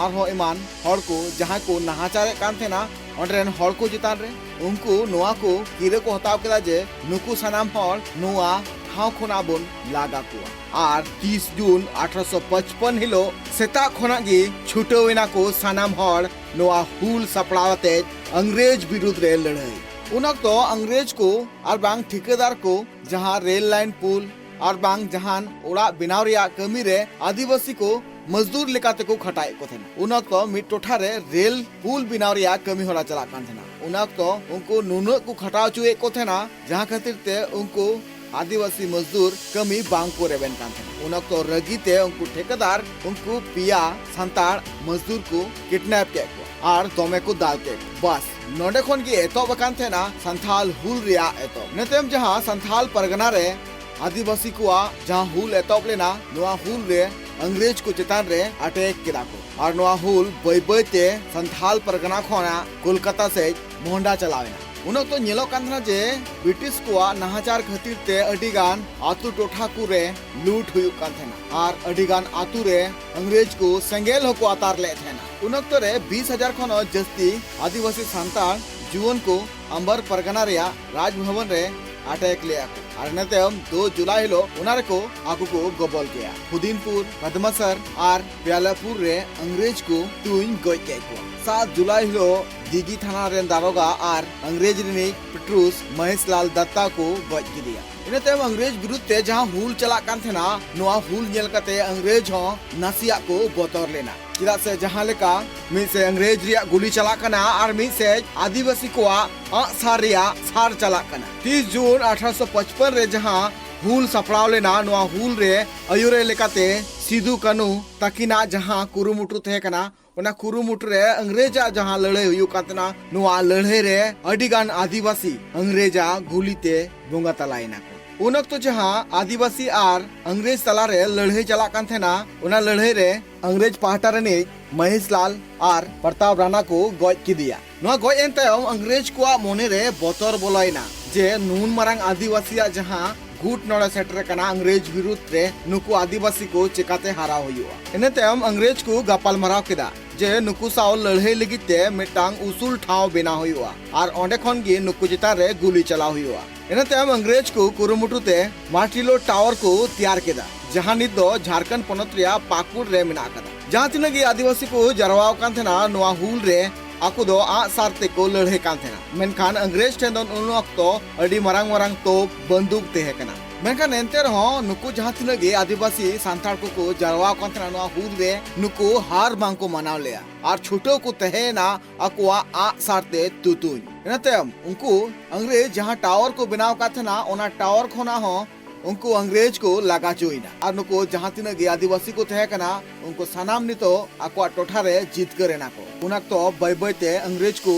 ᱟᱨᱦᱚᱸ ᱮᱢᱟᱱ ᱦᱚᱲ ᱠᱚ ᱡᱟᱦᱟᱸᱭ ᱠᱚ ᱱᱟᱦᱟᱪᱟᱨᱮᱫ ᱠᱟᱱ ᱛᱟᱦᱮᱱᱟ ᱚᱸᱰᱮ ᱨᱮᱱ ᱦᱚᱲ ᱠᱚ ᱪᱮᱛᱟᱱ ᱨᱮ, ᱩᱱᱠᱩ ᱱᱚᱣᱟ ᱠᱚ ᱠᱤᱨᱟᱹ ᱠᱚ ᱦᱟᱛᱟᱣ ᱠᱮᱫᱟ ᱡᱮ ᱱᱩᱠᱩ ᱥᱟᱱᱟᱢ ᱦᱚᱲ ᱱᱚᱣᱟ ᱴᱷᱟᱶ ᱠᱷᱚᱱᱟᱜ ᱵᱚᱱ ᱞᱟᱜᱟ ᱠᱚᱣᱟ᱾ ᱟᱨ ᱛᱤᱥ ᱡᱩᱱ ᱟᱴᱷᱨᱚᱥᱚ ᱯᱟᱸᱪᱯᱟᱱ ᱦᱤᱞᱳᱜ ᱥᱮᱛᱟᱜ ᱠᱷᱚᱱᱟᱜ ᱜᱮ ᱪᱷᱩᱴᱟᱹᱣ ᱮᱱᱟ ᱠᱚ ᱥᱟᱱᱟᱢ ᱦᱚᱲ ᱱᱚᱣᱟ ᱦᱩᱞ ᱥᱟᱯᱲᱟᱣ ᱟᱛᱮ ᱤᱝᱨᱮᱡᱽ ᱵᱤᱨᱩᱫᱽ ᱨᱮ ᱞᱟᱹᱲᱦᱟᱹᱭ᱾ ᱩᱱ ᱚᱠᱛᱚ ᱤᱝᱨᱮᱡᱽ ᱠᱚ ᱟᱨ ᱵᱟᱝ ᱴᱷᱤᱠᱟᱹᱫᱟᱨ ᱠᱚ ᱡᱟᱦᱟᱸ ᱨᱮᱞ ᱞᱟᱭᱤᱱ ᱯᱩᱞ ᱟᱨ ᱵᱟᱝ ᱡᱟᱦᱟᱱ ᱚᱲᱟᱜ ᱵᱮᱱᱟᱣ ᱨᱮᱭᱟᱜ ᱠᱟᱹᱢᱤ ᱨᱮ ᱟᱹᱫᱤᱵᱟᱹᱥᱤ ᱠᱚ ᱢᱚᱡᱫᱩᱨ ᱞᱮᱠᱟ ᱛᱮᱠᱚ ᱠᱷᱟᱴᱟᱣᱮᱫ ᱠᱚ ᱛᱟᱦᱮᱱᱟ᱾ ᱩᱱ ᱚᱠᱛᱚ ᱢᱤᱫ ᱴᱚᱴᱷᱟ ᱨᱮ ᱨᱮᱞ ᱯᱩᱞ ᱵᱮᱱᱟᱣ ᱨᱮᱭᱟᱜ ᱠᱟᱹᱢᱤ ᱦᱚᱨᱟ ᱪᱟᱞᱟᱜ ᱠᱟᱱ ᱛᱟᱦᱮᱱᱟ᱾ ᱩᱱ ᱚᱠᱛᱚ ᱩᱱᱠᱩ ᱱᱩᱱᱟᱹᱜ ᱠᱚ ᱠᱷᱟᱴᱟᱣ ᱦᱚᱪᱚᱭᱮᱫ ᱠᱚ ᱛᱟᱦᱮᱱᱟ, ᱡᱟᱦᱟᱸ ᱠᱷᱟᱹᱛᱤᱨ ᱛᱮ ᱩᱱᱠᱩ ᱟᱹᱫᱤᱵᱟᱹᱥᱤ ᱢᱚᱡᱫᱩᱨ ᱠᱟᱹᱢᱤ ᱵᱟᱝ ᱠᱚ ᱨᱮᱵᱮᱱ ᱠᱟᱱ ᱛᱟᱦᱮᱱᱟ᱾ ᱩᱱ ᱚᱠᱛᱚ ᱨᱟᱹᱜᱤ ᱛᱮ ᱩᱱᱠᱩ ᱴᱷᱤᱠᱟᱹᱫᱟᱨ ᱩᱱᱠᱩ ᱯᱮᱭᱟ ᱥᱟᱱᱛᱟᱲ ᱢᱚᱡᱫᱩᱨ ᱠᱚ ᱠᱤᱰᱱᱮᱯ ᱠᱮᱫ ᱠᱚᱣᱟ ᱟᱨ ᱫᱚᱢᱮ ᱠᱚ ᱫᱟᱞ ᱠᱮᱫ ᱠᱚᱣᱟ᱾ ᱵᱟᱥ, ᱱᱚᱰᱮ ᱠᱷᱚᱱ ᱜᱮ ᱮᱛᱚᱦᱚᱵ ᱟᱠᱟᱱ ᱛᱟᱦᱮᱱᱟ ᱥᱟᱱᱛᱷᱟᱞ ᱦᱩᱞ ᱨᱮᱭᱟᱜ ᱮᱛᱚᱦᱚᱵ᱾ ᱤᱱᱟᱹ ᱛᱟᱭᱚᱢ ᱡᱟᱦᱟᱸ ᱥᱟᱱᱛᱷᱟᱞ ᱯᱟᱨᱜᱟᱱᱟ ᱨᱮ ᱟᱹᱫᱤᱵᱟᱹᱥᱤ ᱠᱚᱣᱟᱜ ᱡᱟᱦᱟᱸ ᱦᱩᱞ ᱮᱛᱚᱦᱚᱵ ᱞᱮᱱᱟ, ᱱᱚᱣᱟ ᱦᱩᱞ ᱨᱮ ᱤᱝᱨᱮᱡᱽ ᱠᱚ ᱪᱮᱛᱟᱱ ᱨᱮ ᱟᱴᱮᱠ ᱠᱮᱫᱟ ᱠᱚ᱾ ᱟᱨ ᱱᱚᱣᱟ ᱦᱩᱞ ᱵᱟᱹᱭ ᱵᱟᱹᱭ ᱛᱮ ᱥᱟᱱᱛᱷᱟᱞ ᱯᱟᱨᱜᱟᱱᱟ ᱠᱷᱚᱱᱟᱜ ᱠᱳᱞᱠᱟᱛᱟ ᱥᱮᱫ ᱢᱚᱦᱰᱟ ᱪᱟᱞᱟᱣ ᱮᱱᱟ᱾ ᱩᱱ ᱚᱠᱛᱚ ᱧᱮᱞᱚᱜ ᱠᱟᱱ ᱛᱟᱦᱮᱱᱟ ᱡᱮ ᱵᱨᱤᱴᱤᱥ ᱠᱚᱣᱟᱜ ᱱᱟᱦᱟᱪᱟᱨ ᱠᱷᱟᱹᱛᱤᱨ ᱛᱮ ᱟᱹᱰᱤ ᱜᱟᱱ ᱟᱛᱳ ᱴᱚᱴᱷᱟ ᱠᱚᱨᱮ ᱞᱩᱴ ᱦᱩᱭᱩᱜ ᱠᱟᱱ ᱛᱟᱦᱮᱱᱟ ᱟᱨ ᱟᱹᱰᱤ ᱜᱟᱱ ᱟᱛᱳ ᱨᱮ ᱤᱝᱨᱮᱡᱽ ᱠᱚ ᱥᱮᱸᱜᱮᱞ ᱦᱚᱸᱠᱚ ᱟᱛᱟᱨ ᱞᱮᱫ ᱛᱟᱦᱮᱱᱟ᱾ ᱩᱱ ᱚᱠᱛᱚ ᱨᱮ ᱵᱤᱥ ᱦᱟᱡᱟᱨ ᱠᱷᱚᱱ ᱦᱚᱸ ᱡᱟᱹᱥᱛᱤ ᱟᱹᱫᱤᱵᱟᱹᱥᱤ ᱥᱟᱱᱛᱟᱲ ᱡᱩᱣᱟᱹᱱ ᱠᱚ ᱟᱢᱵᱟᱨ ᱯᱟᱨᱜᱟᱱᱟ ᱨᱮᱭᱟᱜ ᱨᱟᱡᱽ ᱵᱷᱚᱵᱚᱱ ᱨᱮ ᱟᱴᱮᱠ ᱞᱮᱫᱼᱟ ᱠᱚ ᱟᱨ ᱤᱱᱟᱹ ᱛᱟᱭᱚᱢ ᱫᱩ ᱡᱩᱞᱟᱭ ᱦᱤᱞᱳᱜ ᱚᱱᱟ ᱨᱮᱠᱚ ᱟᱠᱚ ᱠᱚ ᱜᱚᱵᱚᱞ ᱠᱮᱫᱼᱟ᱾ ᱦᱩᱫᱤᱱᱯᱩᱨ, ᱯᱟᱫᱽᱢᱟᱥᱟᱨ ᱟᱨ ᱯᱮᱭᱟᱞᱟᱯᱩᱨ ᱨᱮ ᱤᱝᱨᱮᱡᱽ ᱠᱚ ᱛᱩᱧ ᱜᱚᱡ ᱠᱮᱫ ᱠᱚᱣᱟ᱾ ᱥᱟᱛ ᱡᱩᱞᱟᱭ ᱦᱤᱞᱳᱜ ᱫᱤᱜᱤ ᱛᱷᱟᱱᱟ ᱨᱮᱱ ᱫᱟᱨᱚᱜᱟ ᱟᱨ ᱤᱝᱨᱮᱡᱽ ᱨᱤᱱᱤᱡ ᱯᱮᱴᱨᱩᱥ ᱢᱚᱦᱮᱥᱞᱟᱞ ᱫᱟᱛᱛᱟ ᱠᱚ ᱜᱚᱡ ᱠᱮᱫᱮᱭᱟ᱾ ᱤᱱᱟᱹ ᱛᱟᱭᱚᱢ ᱤᱝᱨᱮᱡᱽ ᱵᱤᱨᱩᱫᱽ ᱛᱮ ᱡᱟᱦᱟᱸ ᱦᱩᱞ ᱪᱟᱞᱟᱜ ᱠᱟᱱ ᱛᱟᱦᱮᱱᱟ, ᱱᱚᱣᱟ ᱦᱩᱞ ᱧᱮᱞ ᱠᱟᱛᱮ ᱤᱝᱨᱮᱡᱽ ᱦᱚᱸ ᱱᱟᱥᱮᱭᱟᱜ ᱠᱚ ᱵᱚᱛᱚᱨ ᱞᱮᱱᱟ᱾ ᱪᱮᱫᱟᱜ ᱥᱮ ᱡᱟᱦᱟᱸ ᱞᱮᱠᱟ ᱢᱤᱫ ᱥᱮᱫ ᱤᱝᱨᱮᱡᱽ ᱨᱮᱭᱟᱜ ᱜᱩᱞᱤ ᱪᱟᱞᱟᱜ ᱠᱟᱱᱟ ᱟᱨ ᱢᱤᱫ ᱥᱮᱫ ᱟᱹᱫᱤᱵᱟᱹᱥᱤ ᱠᱚᱣᱟᱜ ᱟᱸᱜ ᱥᱟᱨ ᱨᱮᱭᱟᱜ ᱥᱟᱨ ᱪᱟᱞᱟᱜ ᱠᱟᱱᱟ᱾ ᱛᱤᱥ ᱡᱩᱱ ᱟᱴᱷᱨᱚᱥᱚ ᱯᱟᱸᱪᱯᱟᱱ ᱨᱮ ᱡᱟᱦᱟᱸ ᱦᱩᱞ ᱥᱟᱯᱲᱟᱣ ᱞᱮᱱᱟ, ᱱᱚᱣᱟ ᱦᱩᱞ ᱨᱮ ᱟᱹᱭᱩᱨᱮ ᱞᱮᱠᱟᱛᱮ ᱥᱤᱫᱩ ᱠᱟᱹᱱᱩ ᱛᱟᱹᱠᱤᱱᱟᱜ ᱡᱟᱦᱟᱸ ᱠᱩᱨᱩᱢᱩᱴᱩ ᱛᱟᱦᱮᱸ ᱠᱟᱱᱟ, ᱚᱱᱟ ᱠᱩᱨᱩᱢᱩᱴᱩ ᱨᱮ ᱤᱝᱨᱮᱡᱟᱜ ᱡᱟᱦᱟᱸ ᱞᱟᱹᱲᱦᱟᱹᱭ ᱦᱩᱭᱩᱜ ᱠᱟᱱ ᱛᱟᱦᱮᱱᱟ, ᱱᱚᱣᱟ ᱞᱟᱹᱲᱦᱟᱹᱭ ᱨᱮ ᱟᱹᱰᱤ ᱜᱟᱱ ᱟᱹᱫᱤᱵᱟᱹᱥᱤ ᱤᱝᱨᱮᱡᱟᱜ ᱜᱩᱞᱤ ᱛᱮ ᱵᱚᱸᱜᱟ ᱛᱟᱞᱟᱭᱮᱱᱟ ᱠᱚ᱾ ᱩᱱ ᱚᱠᱛᱚ ᱡᱟᱦᱟᱸ ᱟᱹᱫᱤᱵᱟᱹᱥᱤ ᱟᱨ ᱤᱝᱨᱮᱡᱽ ᱛᱟᱞᱟᱨᱮ ᱞᱟᱹᱲᱦᱟᱹᱭ ᱪᱟᱞᱟᱜ ᱠᱟᱱ ᱛᱟᱦᱮᱱᱟ, ᱚᱱᱟ ᱞᱟᱹᱲᱦᱟᱹᱭ ᱨᱮ ᱤᱝᱨᱮᱡᱽ ᱯᱟᱦᱴᱟ ᱨᱤᱱᱤᱡ ᱢᱚᱦᱮᱥᱞᱟᱞ ᱟᱨ ᱯᱨᱚᱛᱟᱯ ᱨᱟᱱᱟ ᱠᱚ ᱜᱚᱡ ᱠᱮᱫᱮᱭᱟ᱾ ᱱᱚᱣᱟ ᱜᱚᱡ ᱮᱱ ᱛᱟᱭᱚᱢ ᱤᱝᱨᱮᱡᱽ ᱠᱚᱣᱟᱜ ᱢᱚᱱᱮ ᱨᱮ ᱵᱚᱛᱚᱨ ᱵᱚᱞᱚᱭᱮᱱᱟ ᱡᱮ ᱱᱩᱱ ᱢᱟᱨᱟᱝ ᱟᱹᱫᱤᱵᱟᱹᱥᱤᱭᱟᱜ ᱡᱟᱦᱟᱸ ᱜᱩᱴ ᱱᱚᱰᱮ ᱥᱮᱴᱮᱨ ᱟᱠᱟᱱᱟ, ᱤᱝᱨᱮᱡᱽ ᱵᱤᱨᱩᱫᱽ ᱨᱮ ᱱᱩᱠᱩ ᱟᱹᱫᱤᱵᱟᱹᱥᱤ ᱠᱚ ᱪᱮᱠᱟᱛᱮ ᱦᱟᱨᱟᱣ ᱦᱩᱭᱩᱜᱼᱟ᱾ ᱤᱱᱟᱹ ᱛᱟᱭᱚᱢ ᱤᱝᱨᱮᱡᱽ ᱠᱚ ᱜᱟᱯᱟᱞ ᱢᱟᱨᱟᱣ ᱠᱮᱫᱟ ᱡᱮ ᱱᱩᱠᱩ ᱥᱟᱶ ᱞᱟᱹᱲᱦᱟᱹᱭ ᱞᱟᱹᱜᱤᱫ ᱛᱮ ᱢᱤᱫᱴᱟᱝ ᱩᱥᱩᱞ ᱴᱷᱟᱶ ᱵᱮᱱᱟᱣ ᱦᱩᱭᱩᱜᱼᱟ ᱟᱨ ᱚᱸᱰᱮ ᱠᱷᱚᱱ ᱜᱮ ᱱᱩᱠᱩ ᱪᱮᱛᱟᱱ ᱨᱮ ᱜᱩᱞᱤ ᱪᱟᱞᱟᱣ ᱦᱩᱭᱩᱜᱼᱟ᱾ ᱤᱱᱟᱹ ᱛᱟᱭᱚᱢ ᱤᱝᱨᱮᱡᱽ ᱠᱚ ᱠᱩᱨᱩᱢᱩᱴᱩ ᱛᱮ ᱢᱟᱨᱴᱤᱞᱳ ᱴᱟᱣᱟᱨ ᱠᱚ ᱛᱮᱭᱟᱨ ᱠᱮᱫᱟ, ᱡᱟᱦᱟᱸ ᱱᱤᱛ ᱫᱚ ᱡᱷᱟᱲᱠᱷᱚᱸᱰ ᱯᱚᱱᱚᱛ ᱨᱮᱭᱟᱜ ᱯᱟᱠᱩᱲ ᱨᱮ ᱢᱮᱱᱟᱜ ᱟᱠᱟᱫᱟ᱾ ᱡᱟᱦᱟᱸ ᱛᱤᱱᱟᱹᱜ ᱜᱮ ᱟᱹᱫᱤᱵᱟᱹᱥᱤ ᱠᱚ ᱡᱟᱨᱣᱟ ᱟᱠᱟᱱ ᱛᱟᱦᱮᱱᱟ ᱱᱚᱣᱟ ᱦᱩᱞ ᱨᱮ, ᱟᱠᱚ ᱫᱚ ᱟᱜ ᱥᱟᱨ ᱛᱮᱠᱚ ᱞᱟᱹᱲᱦᱟᱹᱭ ᱠᱟᱱ ᱛᱟᱦᱮᱱᱟ, ᱢᱮᱱᱠᱷᱟᱱ ᱤᱝᱨᱮᱡᱽ ᱴᱷᱮᱱ ᱫᱚ ᱩᱱ ᱚᱠᱛᱚ ᱟᱹᱰᱤ ᱢᱟᱨᱟᱝ ᱢᱟᱨᱟᱝ ᱛᱳᱯ ᱵᱟᱱᱫᱩᱠ ᱛᱟᱦᱮᱸ ᱠᱟᱱᱟ᱾ ᱢᱮᱱᱠᱷᱟᱱ ᱮᱱᱛᱮ ᱨᱮᱦᱚᱸ ᱱᱩᱠᱩ ᱡᱟᱦᱟᱸ ᱛᱤᱱᱟᱹᱜ ᱜᱮ ᱟᱹᱫᱤᱵᱟᱹᱥᱤ ᱥᱟᱱᱛᱟᱲ ᱠᱚᱠᱚ ᱡᱟᱨᱣᱟ ᱟᱠᱟᱱ ᱛᱟᱦᱮᱱᱟ ᱱᱚᱣᱟ ᱦᱩᱞ ᱨᱮ, ᱱᱩᱠᱩ ᱦᱟᱨ ᱵᱟᱝ ᱠᱚ ᱢᱟᱱᱟᱣ ᱞᱮᱫᱼᱟ ᱟᱨ ᱪᱷᱩᱴᱟᱹᱣ ᱠᱚ ᱛᱟᱦᱮᱸᱭᱮᱱᱟ ᱟᱠᱚᱣᱟᱜ ᱟᱜ ᱥᱟᱨ ᱛᱮ ᱛᱩᱛᱩᱧ᱾ ᱤᱱᱟᱹ ᱛᱟᱭᱚᱢ ᱩᱱᱠᱩ ᱤᱝᱨᱮᱡᱽ ᱡᱟᱦᱟᱸ ᱴᱟᱣᱟᱨ ᱠᱚ ᱵᱮᱱᱟᱣ ᱟᱠᱟᱫ ᱛᱟᱦᱮᱱᱟ, ᱚᱱᱟ ᱴᱟᱣᱟᱨ ᱠᱷᱚᱱᱟᱜ ᱦᱚᱸ ᱩᱱᱠᱩ ᱤᱝᱨᱮᱡᱽ ᱠᱚ ᱞᱟᱜᱟ ᱦᱚᱪᱚᱭᱮᱱᱟ ᱟᱨ ᱱᱩᱠᱩ ᱡᱟᱦᱟᱸ ᱛᱤᱱᱟᱹᱜ ᱜᱮ ᱟᱹᱫᱤᱵᱟᱹᱥᱤ ᱠᱚ ᱛᱟᱦᱮᱸ ᱠᱟᱱᱟ, ᱩᱱᱠᱩ ᱥᱟᱱᱟᱢ ᱱᱤᱛᱚᱜ ᱟᱠᱚᱣᱟᱜ ᱴᱚᱴᱷᱟ ᱨᱮ ᱡᱤᱛᱠᱟᱹᱨ ᱮᱱᱟ ᱠᱚ᱾ ᱩᱱ ᱚᱠᱛᱚ ᱵᱟᱹᱭ ᱵᱟᱹᱭ ᱛᱮ ᱤᱝᱨᱮᱡᱽ ᱠᱚ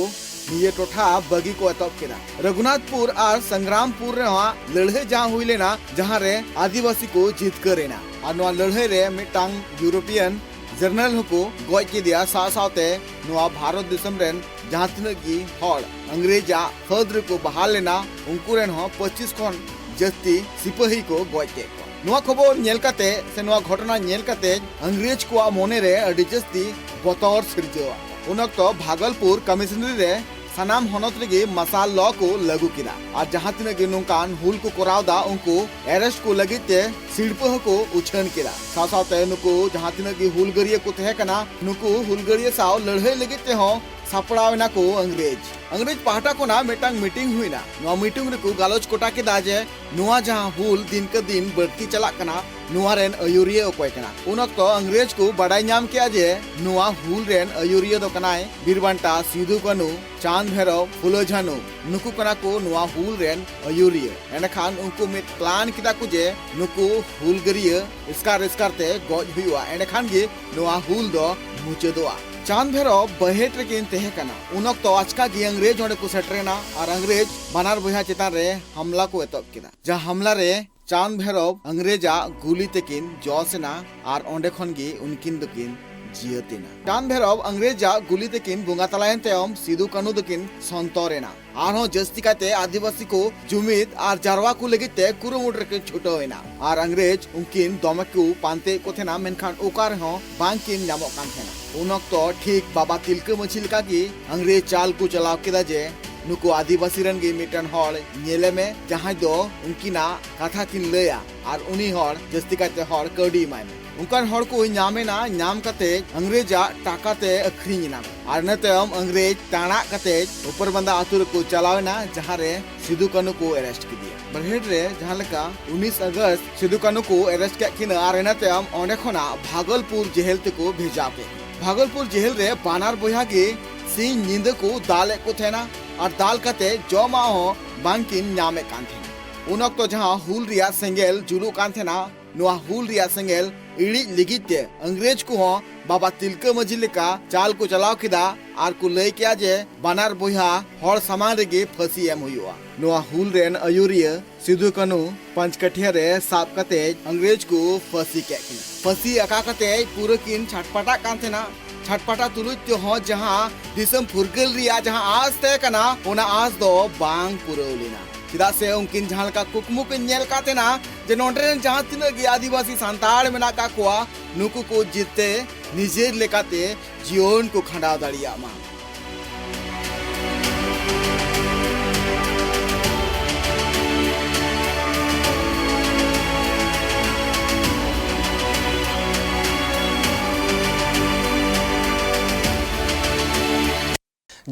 ᱱᱤᱭᱟᱹ ᱴᱚᱴᱷᱟ ᱵᱟᱹᱜᱤ ᱠᱚ ᱮᱛᱚᱦᱚᱵ ᱠᱮᱫᱟ᱾ ᱨᱚᱜᱷᱩᱱᱟᱛᱷᱯᱩᱨ ᱟᱨ ᱥᱚᱝᱜᱨᱟᱢᱯᱩᱨ ᱨᱮᱦᱚᱸ ᱞᱟᱹᱲᱦᱟᱹᱭ ᱡᱟᱦᱟᱸ ᱦᱩᱭ ᱞᱮᱱᱟ, ᱡᱟᱦᱟᱸ ᱨᱮ ᱟᱹᱫᱤᱵᱟᱹᱥᱤ ᱠᱚ ᱡᱤᱛᱠᱟᱹᱨ ᱮᱱᱟ ᱟᱨ ᱱᱚᱣᱟ ᱞᱟᱹᱲᱦᱟᱹᱭ ᱨᱮ ᱢᱤᱫᱴᱟᱝ ᱤᱭᱩᱨᱳᱯᱤᱭᱟᱱ ᱡᱮᱱᱟᱨᱮᱞ ᱦᱚᱸᱠᱚ ᱜᱚᱡ ᱠᱮᱫᱮᱭᱟ᱾ ᱥᱟᱶ ᱥᱟᱶᱛᱮ ᱱᱚᱣᱟ ᱵᱷᱟᱨᱚᱛ ᱫᱤᱥᱚᱢ ᱨᱮᱱ ᱡᱟᱦᱟᱸ ᱛᱤᱱᱟᱹᱜ ᱜᱮ ᱦᱚᱲ ᱤᱝᱨᱮᱡᱽ ᱟᱜ ᱯᱷᱟᱹᱫᱽ ᱨᱮᱠᱚ ᱵᱟᱦᱟᱞ ᱞᱮᱱᱟ, ᱩᱱᱠᱩ ᱨᱮᱱ ᱦᱚᱸ ᱯᱚᱸᱪᱤᱥ ᱠᱷᱚᱱ ᱡᱟᱹᱥᱛᱤ ᱥᱤᱯᱟᱹᱦᱤ ᱠᱚ ᱜᱚᱡ ᱠᱮᱫ ᱠᱚᱣᱟ᱾ ᱱᱚᱣᱟ ᱠᱷᱚᱵᱚᱨ ᱧᱮᱞ ᱠᱟᱛᱮ ᱥᱮ ᱱᱚᱣᱟ ᱜᱷᱚᱴᱚᱱᱟ ᱧᱮᱞ ᱠᱟᱛᱮ ᱤᱝᱨᱮᱡᱽ ᱠᱚᱣᱟᱜ ᱢᱚᱱᱮ ᱨᱮ ᱟᱹᱰᱤ ᱡᱟᱹᱥᱛᱤ ᱵᱚᱛᱚᱨ ᱥᱤᱨᱡᱟᱹᱣᱟ᱾ ᱩᱱ ᱚᱠᱛᱚ ᱵᱷᱟᱜᱚᱞᱯᱩᱨ ᱠᱚᱢᱤᱥᱚᱱᱟᱨᱤ ᱨᱮ ᱥᱟᱱᱟᱢ ᱦᱚᱱᱚᱛ ᱨᱮᱜᱮ ᱢᱟᱨᱥᱟᱞ ᱞᱚ ᱠᱚ ᱞᱟᱹᱜᱩ ᱠᱮᱫᱟ ᱟᱨ ᱡᱟᱦᱟᱸ ᱛᱤᱱᱟᱹᱜ ᱜᱮ ᱱᱚᱝᱠᱟᱱ ᱦᱩᱞ ᱠᱚ ᱠᱚᱨᱟᱣ ᱮᱫᱟ, ᱩᱱᱠᱩ ᱮᱨᱮᱥᱴ ᱠᱚ ᱞᱟᱹᱜᱤᱫ ᱛᱮ ᱥᱤᱲᱯᱟᱹ ᱦᱚᱸᱠᱚ ᱩᱪᱷᱟᱹᱱ ᱠᱮᱫᱟ᱾ ᱥᱟᱶ ᱥᱟᱶᱛᱮ ᱱᱩᱠᱩ ᱡᱟᱦᱟᱸ ᱛᱤᱱᱟᱹᱜ ᱜᱮ ᱦᱩᱞᱜᱟᱹᱨᱤᱭᱟᱹ ᱠᱚ ᱛᱟᱦᱮᱸ ᱠᱟᱱᱟ, ᱱᱩᱠᱩ ᱦᱩᱞᱜᱟᱹᱨᱤᱭᱟᱹ ᱥᱟᱶ ᱞᱟᱹᱲᱦᱟᱹᱭ ᱞᱟᱹᱜᱤᱫ ᱛᱮᱦᱚᱸ ᱥᱟᱯᱲᱟᱣ ᱮᱱᱟ ᱠᱚ ᱤᱝᱨᱮᱡᱽ᱾ ᱤᱝᱨᱮᱡᱽ ᱯᱟᱦᱴᱟ ᱠᱷᱚᱱᱟᱜ ᱢᱤᱫᱴᱟᱝ ᱢᱤᱴᱤᱝ ᱦᱩᱭᱱᱟ᱾ ᱱᱚᱣᱟ ᱢᱤᱴᱤᱝ ᱨᱮᱠᱚ ᱜᱟᱞᱚᱪ ᱜᱚᱴᱟ ᱠᱮᱫᱟ ᱡᱮ ᱱᱚᱣᱟ ᱡᱟᱦᱟᱸ ᱦᱩᱞ ᱫᱤᱱᱠᱮ ᱫᱤᱱ ᱵᱟᱹᱲᱛᱤ ᱪᱟᱞᱟᱜ ᱠᱟᱱᱟ, ᱱᱚᱣᱟ ᱨᱮᱱ ᱟᱹᱭᱩᱨᱤᱭᱟᱹ ᱚᱠᱚᱭ ᱠᱟᱱᱟ? ᱩᱱ ᱚᱠᱛᱚ ᱤᱝᱨᱮᱡᱽ ᱠᱚ ᱵᱟᱰᱟᱭ ᱧᱟᱢ ᱠᱮᱫᱟ ᱡᱮ ᱱᱚᱣᱟ ᱦᱩᱞ ᱨᱮᱱ ᱟᱹᱭᱩᱨᱤᱭᱟᱹ ᱫᱚ ᱠᱟᱱᱟᱭ ᱵᱤᱨᱵᱟᱱᱴᱟ ᱥᱤᱫᱩ ᱠᱟᱹᱱᱩ, ᱪᱟᱸᱫᱽ ᱵᱷᱮᱨᱚᱵ, ᱯᱷᱩᱞᱳ ᱡᱷᱟᱱᱩ᱾ ᱱᱩᱠᱩ ᱠᱟᱱᱟ ᱠᱚ ᱱᱚᱣᱟ ᱦᱩᱞ ᱨᱮᱱ ᱟᱹᱭᱩᱨᱤᱭᱟᱹ᱾ ᱮᱸᱰᱮᱠᱷᱟᱱ ᱩᱱᱠᱩ ᱢᱤᱫ ᱯᱞᱟᱱ ᱠᱮᱫᱟ ᱠᱚ ᱡᱮ ᱱᱩᱠᱩ ᱦᱩᱞᱜᱟᱹᱨᱤᱭᱟᱹ ᱮᱥᱠᱟᱨ ᱮᱥᱠᱟᱨ ᱛᱮ ᱜᱚᱡ ᱦᱩᱭᱩᱜᱼᱟ, ᱮᱸᱰᱮᱠᱷᱟᱱ ᱜᱮ ᱱᱚᱣᱟ ᱦᱩᱞ ᱫᱚ ᱢᱩᱪᱟᱹᱫᱚᱜᱼᱟ᱾ ᱪᱟᱸᱫᱽ ᱵᱷᱮᱨᱚᱵ ᱵᱟᱦᱮᱴ ᱨᱮᱠᱤᱱ ᱛᱟᱦᱮᱸ ᱠᱟᱱᱟ᱾ ᱩᱱ ᱚᱠᱛᱚ ᱟᱪᱠᱟ ᱜᱮ ᱤᱝᱨᱮᱡᱽ ᱚᱸᱰᱮ ᱠᱚ ᱥᱮᱴᱮᱨᱮᱱᱟ ᱟᱨ ᱤᱝᱨᱮᱡᱽ ᱵᱟᱱᱟᱨ ᱵᱚᱭᱦᱟ ᱪᱮᱛᱟᱱ ᱨᱮ ᱦᱟᱢᱞᱟ ᱠᱚ ᱮᱛᱚᱦᱚᱵ ᱠᱮᱫᱟ᱾ ᱡᱟᱦᱟᱸ ᱦᱟᱢᱞᱟ ᱨᱮ ᱪᱟᱸᱫᱽ ᱵᱷᱮᱨᱚᱵ ᱤᱝᱨᱮᱡᱽ ᱟᱜ ᱜᱩᱞᱤ ᱛᱮᱠᱤᱱ ᱡᱚᱥ ᱮᱱᱟ ᱟᱨ ᱚᱸᱰᱮ ᱠᱷᱚᱱ ᱜᱮ ᱩᱱᱠᱤᱱ ᱫᱚᱠᱤᱱ ᱡᱤᱭᱟᱹᱛ ᱮᱱᱟ᱾ ᱪᱟᱸᱫ ᱵᱷᱮᱨᱚᱵ ᱤᱝᱨᱮᱡᱽ ᱟᱜ ᱜᱩᱞᱤ ᱛᱮᱠᱤᱱ ᱵᱚᱸᱜᱟ ᱛᱟᱞᱟᱭᱮᱱ ᱛᱟᱭᱚᱢ ᱥᱤᱫᱩ ᱠᱟᱹᱱᱦᱩ ᱫᱚᱠᱤᱱ ᱥᱚᱱᱛᱚᱨ ᱮᱱᱟ᱾ ᱟᱨᱦᱚᱸ ᱡᱟᱹᱥᱛᱤ ᱠᱟᱭᱛᱮ ᱟᱹᱫᱤᱵᱟᱹᱥᱤ ᱠᱚ ᱡᱩᱢᱤᱫ ᱟᱨ ᱡᱟᱨᱣᱟ ᱠᱚ ᱞᱟᱹᱜᱤᱫ ᱛᱮ ᱠᱩᱨᱩᱢᱩᱴᱩ ᱨᱮᱠᱤᱱ ᱪᱷᱩᱴᱟᱹᱣ ᱮᱱᱟ᱾ ᱟᱨ ᱤᱝᱨᱮᱡᱽ ᱩᱱᱠᱤᱱ ᱫᱚᱢᱮ ᱠᱚ ᱯᱟᱱᱛᱮᱭᱮᱫ ᱠᱚ ᱛᱟᱦᱮᱱᱟ, ᱢᱮᱱᱠᱷᱟᱱ ᱚᱠᱟ ᱨᱮᱦᱚᱸ ᱵᱟᱝ ᱠᱤᱱ ᱧᱟᱢᱚᱜ ᱠᱟᱱ ᱛᱟᱦᱮᱱᱟ᱾ ᱩᱱ ᱚᱠᱛᱚ ᱴᱷᱤᱠ ᱵᱟᱵᱟ ᱛᱤᱞᱠᱟᱹ ᱢᱟᱹᱡᱷᱤ ᱞᱮᱠᱟ ᱜᱮ ᱤᱝᱨᱮᱡᱽ ᱪᱟᱞ ᱠᱚ ᱪᱟᱞᱟᱣ ᱠᱮᱫᱟ ᱡᱮ ᱱᱩᱠᱩ ᱟᱹᱫᱤᱵᱟᱹᱥᱤ ᱨᱮᱱ ᱜᱮ ᱢᱤᱫᱴᱮᱱ ᱦᱚᱲ ᱧᱮᱞᱮ ᱢᱮ, ᱡᱟᱦᱟᱸᱭ ᱫᱚ ᱩᱱᱠᱤᱱᱟᱜ ᱠᱟᱛᱷᱟ ᱠᱤᱱ ᱞᱟᱹᱭᱟ ᱟᱨ ᱩᱱᱤ ᱦᱚᱲ ᱡᱟᱹᱥᱛᱤ ᱠᱟᱭᱛᱮ ᱦᱚᱲ ᱠᱟᱹᱣᱰᱤ ᱮᱢᱟᱭ ᱢᱮ᱾ ᱚᱱᱠᱟᱱ ᱦᱚᱲ ᱠᱚ ᱧᱟᱢ ᱮᱱᱟ᱾ ᱧᱟᱢ ᱠᱟᱛᱮ ᱤᱝᱨᱮᱡᱽ ᱟᱜ ᱴᱟᱠᱟ ᱛᱮ ᱟᱹᱠᱷᱨᱤᱧ ᱮᱱᱟ᱾ ᱟᱨ ᱤᱱᱟᱹ ᱛᱟᱭᱚᱢ ᱤᱝᱨᱮᱡᱽ ᱛᱟᱲᱟᱜ ᱠᱟᱛᱮ ᱩᱯᱚᱨᱵᱟᱸᱫᱟ ᱟᱹᱛᱩ ᱨᱮᱠᱚ ᱪᱟᱞᱟᱣ ᱮᱱᱟ, ᱡᱟᱦᱟᱸ ᱨᱮ ᱥᱤᱫᱩ ᱠᱟᱹᱱᱦᱩ ᱠᱚ ᱮᱨᱮᱥᱴ ᱠᱮᱫᱮᱭᱟ᱾ ᱵᱟᱨᱦᱮᱴ ᱨᱮ ᱡᱟᱦᱟᱸ ᱞᱮᱠᱟ ᱩᱱᱤᱥ ᱟᱜᱚᱥᱴ ᱥᱤᱫᱩ ᱠᱟᱹᱱᱦᱩ ᱠᱚ ᱮᱨᱮᱥᱴ ᱠᱮᱫ ᱠᱤᱱᱟ ᱟᱨ ᱤᱱᱟᱹ ᱛᱟᱭᱚᱢ ᱚᱸᱰᱮ ᱠᱷᱚᱱᱟᱜ ᱵᱷᱟᱜᱚᱞᱯᱩᱨ ᱡᱮᱦᱮᱞ ᱛᱮᱠᱚ ᱵᱷᱮᱡᱟ ᱠᱮᱫ᱾ ᱵᱷᱟᱜᱚᱞᱯᱩᱨ ᱡᱮᱦᱮᱞ ᱨᱮ ᱵᱟᱱᱟᱨ ᱵᱚᱭᱦᱟ ᱜᱮ ᱥᱤᱧ ᱧᱤᱫᱟᱹ ᱠᱚ ᱫᱟᱞ ᱮᱫ ᱠᱚ ᱛᱟᱦᱮᱱᱟ ᱟᱨ ᱫᱟᱞ ᱠᱟᱛᱮ ᱡᱚᱢᱟᱜ ᱦᱚᱸ ᱵᱟᱝ ᱠᱤᱱ ᱧᱟᱢᱮᱫ ᱠᱟᱱ ᱛᱟᱦᱮᱱᱟ᱾ ᱩᱱ ᱚᱠᱛᱚ ᱡᱟᱦᱟᱸ ᱦᱩᱞ ᱨᱮᱭᱟᱜ ᱥᱮᱸᱜᱮᱞ ᱡᱩᱞᱩᱜ ᱠᱟᱱ ᱛᱟᱦᱮᱱᱟ, ᱱᱚᱣᱟ ᱦᱩᱞ ᱨᱮᱭᱟᱜ ᱥᱮᱸᱜᱮᱞ ᱤᱲᱤᱡ ᱞᱟᱹᱜᱤᱫ ᱛᱮ ᱤᱝᱨᱮᱡᱽ ᱠᱚᱦᱚᱸ ᱵᱟᱵᱟ ᱛᱤᱞᱠᱟᱹ ᱢᱟᱹᱡᱷᱤ ᱞᱮᱠᱟ ᱪᱟᱞ ᱠᱚ ᱪᱟᱞᱟᱣ ᱠᱮᱫᱟ ᱟᱨ ᱠᱚ ᱞᱟᱹᱭ ᱠᱮᱫᱟ ᱡᱮ ᱵᱟᱱᱟᱨ ᱵᱚᱭᱦᱟ ᱦᱚᱲ ᱥᱟᱢᱟᱝ ᱨᱮᱜᱮ ᱯᱷᱟᱹᱥᱤ ᱮᱢ ᱦᱩᱭᱩᱜᱼᱟ᱾ ᱱᱚᱣᱟ ᱦᱩᱞ ᱨᱮᱱ ᱟᱹᱭᱩᱨᱤᱭᱟᱹ ᱥᱤᱫᱩ ᱠᱟᱹᱱᱦᱩ ᱯᱟᱸᱪᱠᱟᱹᱴᱷᱤᱭᱟᱹ ᱨᱮ ᱥᱟᱵ ᱠᱟᱛᱮ ᱤᱝᱨᱮᱡᱽ ᱠᱚ ᱯᱷᱟᱹᱥᱤ ᱠᱮᱫ ᱠᱤᱱᱟ᱾ ᱯᱷᱟᱹᱥᱤ ᱟᱠᱟ ᱠᱟᱛᱮ ᱯᱩᱨᱟᱹ ᱠᱤᱱ ᱪᱷᱟᱴᱯᱟᱴᱟᱜ ᱠᱟᱱ ᱛᱟᱦᱮᱱᱟ᱾ ᱪᱷᱟᱴᱯᱟᱴᱟ ᱛᱩᱞᱩᱡ ᱛᱮᱦᱚᱸ ᱡᱟᱦᱟᱸ ᱫᱤᱥᱚᱢ ᱯᱷᱩᱨᱜᱟᱹᱞ ᱨᱮᱭᱟᱜ ᱡᱟᱦᱟᱸ ᱟᱸᱥ ᱛᱟᱦᱮᱸ ᱠᱟᱱᱟ, ᱚᱱᱟ ᱟᱸᱥ ᱫᱚ ᱵᱟᱝ ᱯᱩᱨᱟᱹᱣ ᱞᱮᱱᱟ᱾ ᱪᱮᱫᱟᱜ ᱥᱮ ᱩᱱᱠᱤᱱ ᱡᱟᱦᱟᱸ ᱞᱮᱠᱟ ᱠᱩᱠᱢᱩ ᱠᱤᱱ ᱧᱮᱞ ᱠᱟᱫ ᱛᱟᱦᱮᱱᱟ ᱡᱮ ᱱᱚᱰᱮ ᱨᱮᱱ ᱡᱟᱦᱟᱸ ᱛᱤᱱᱟᱹᱜ ᱜᱮ ᱟᱹᱫᱤᱵᱟᱹᱥᱤ ᱥᱟᱱᱛᱟᱲ ᱢᱮᱱᱟᱜ ᱠᱟᱜ ᱠᱚᱣᱟ, ᱱᱩᱠᱩ ᱠᱚ ᱡᱤᱛᱮ ᱱᱤᱡᱮᱨ ᱞᱮᱠᱟᱛᱮ ᱡᱤᱭᱚᱱ ᱠᱚ ᱠᱷᱟᱸᱰᱟᱣ ᱫᱟᱲᱮᱭᱟᱜ ᱢᱟ᱾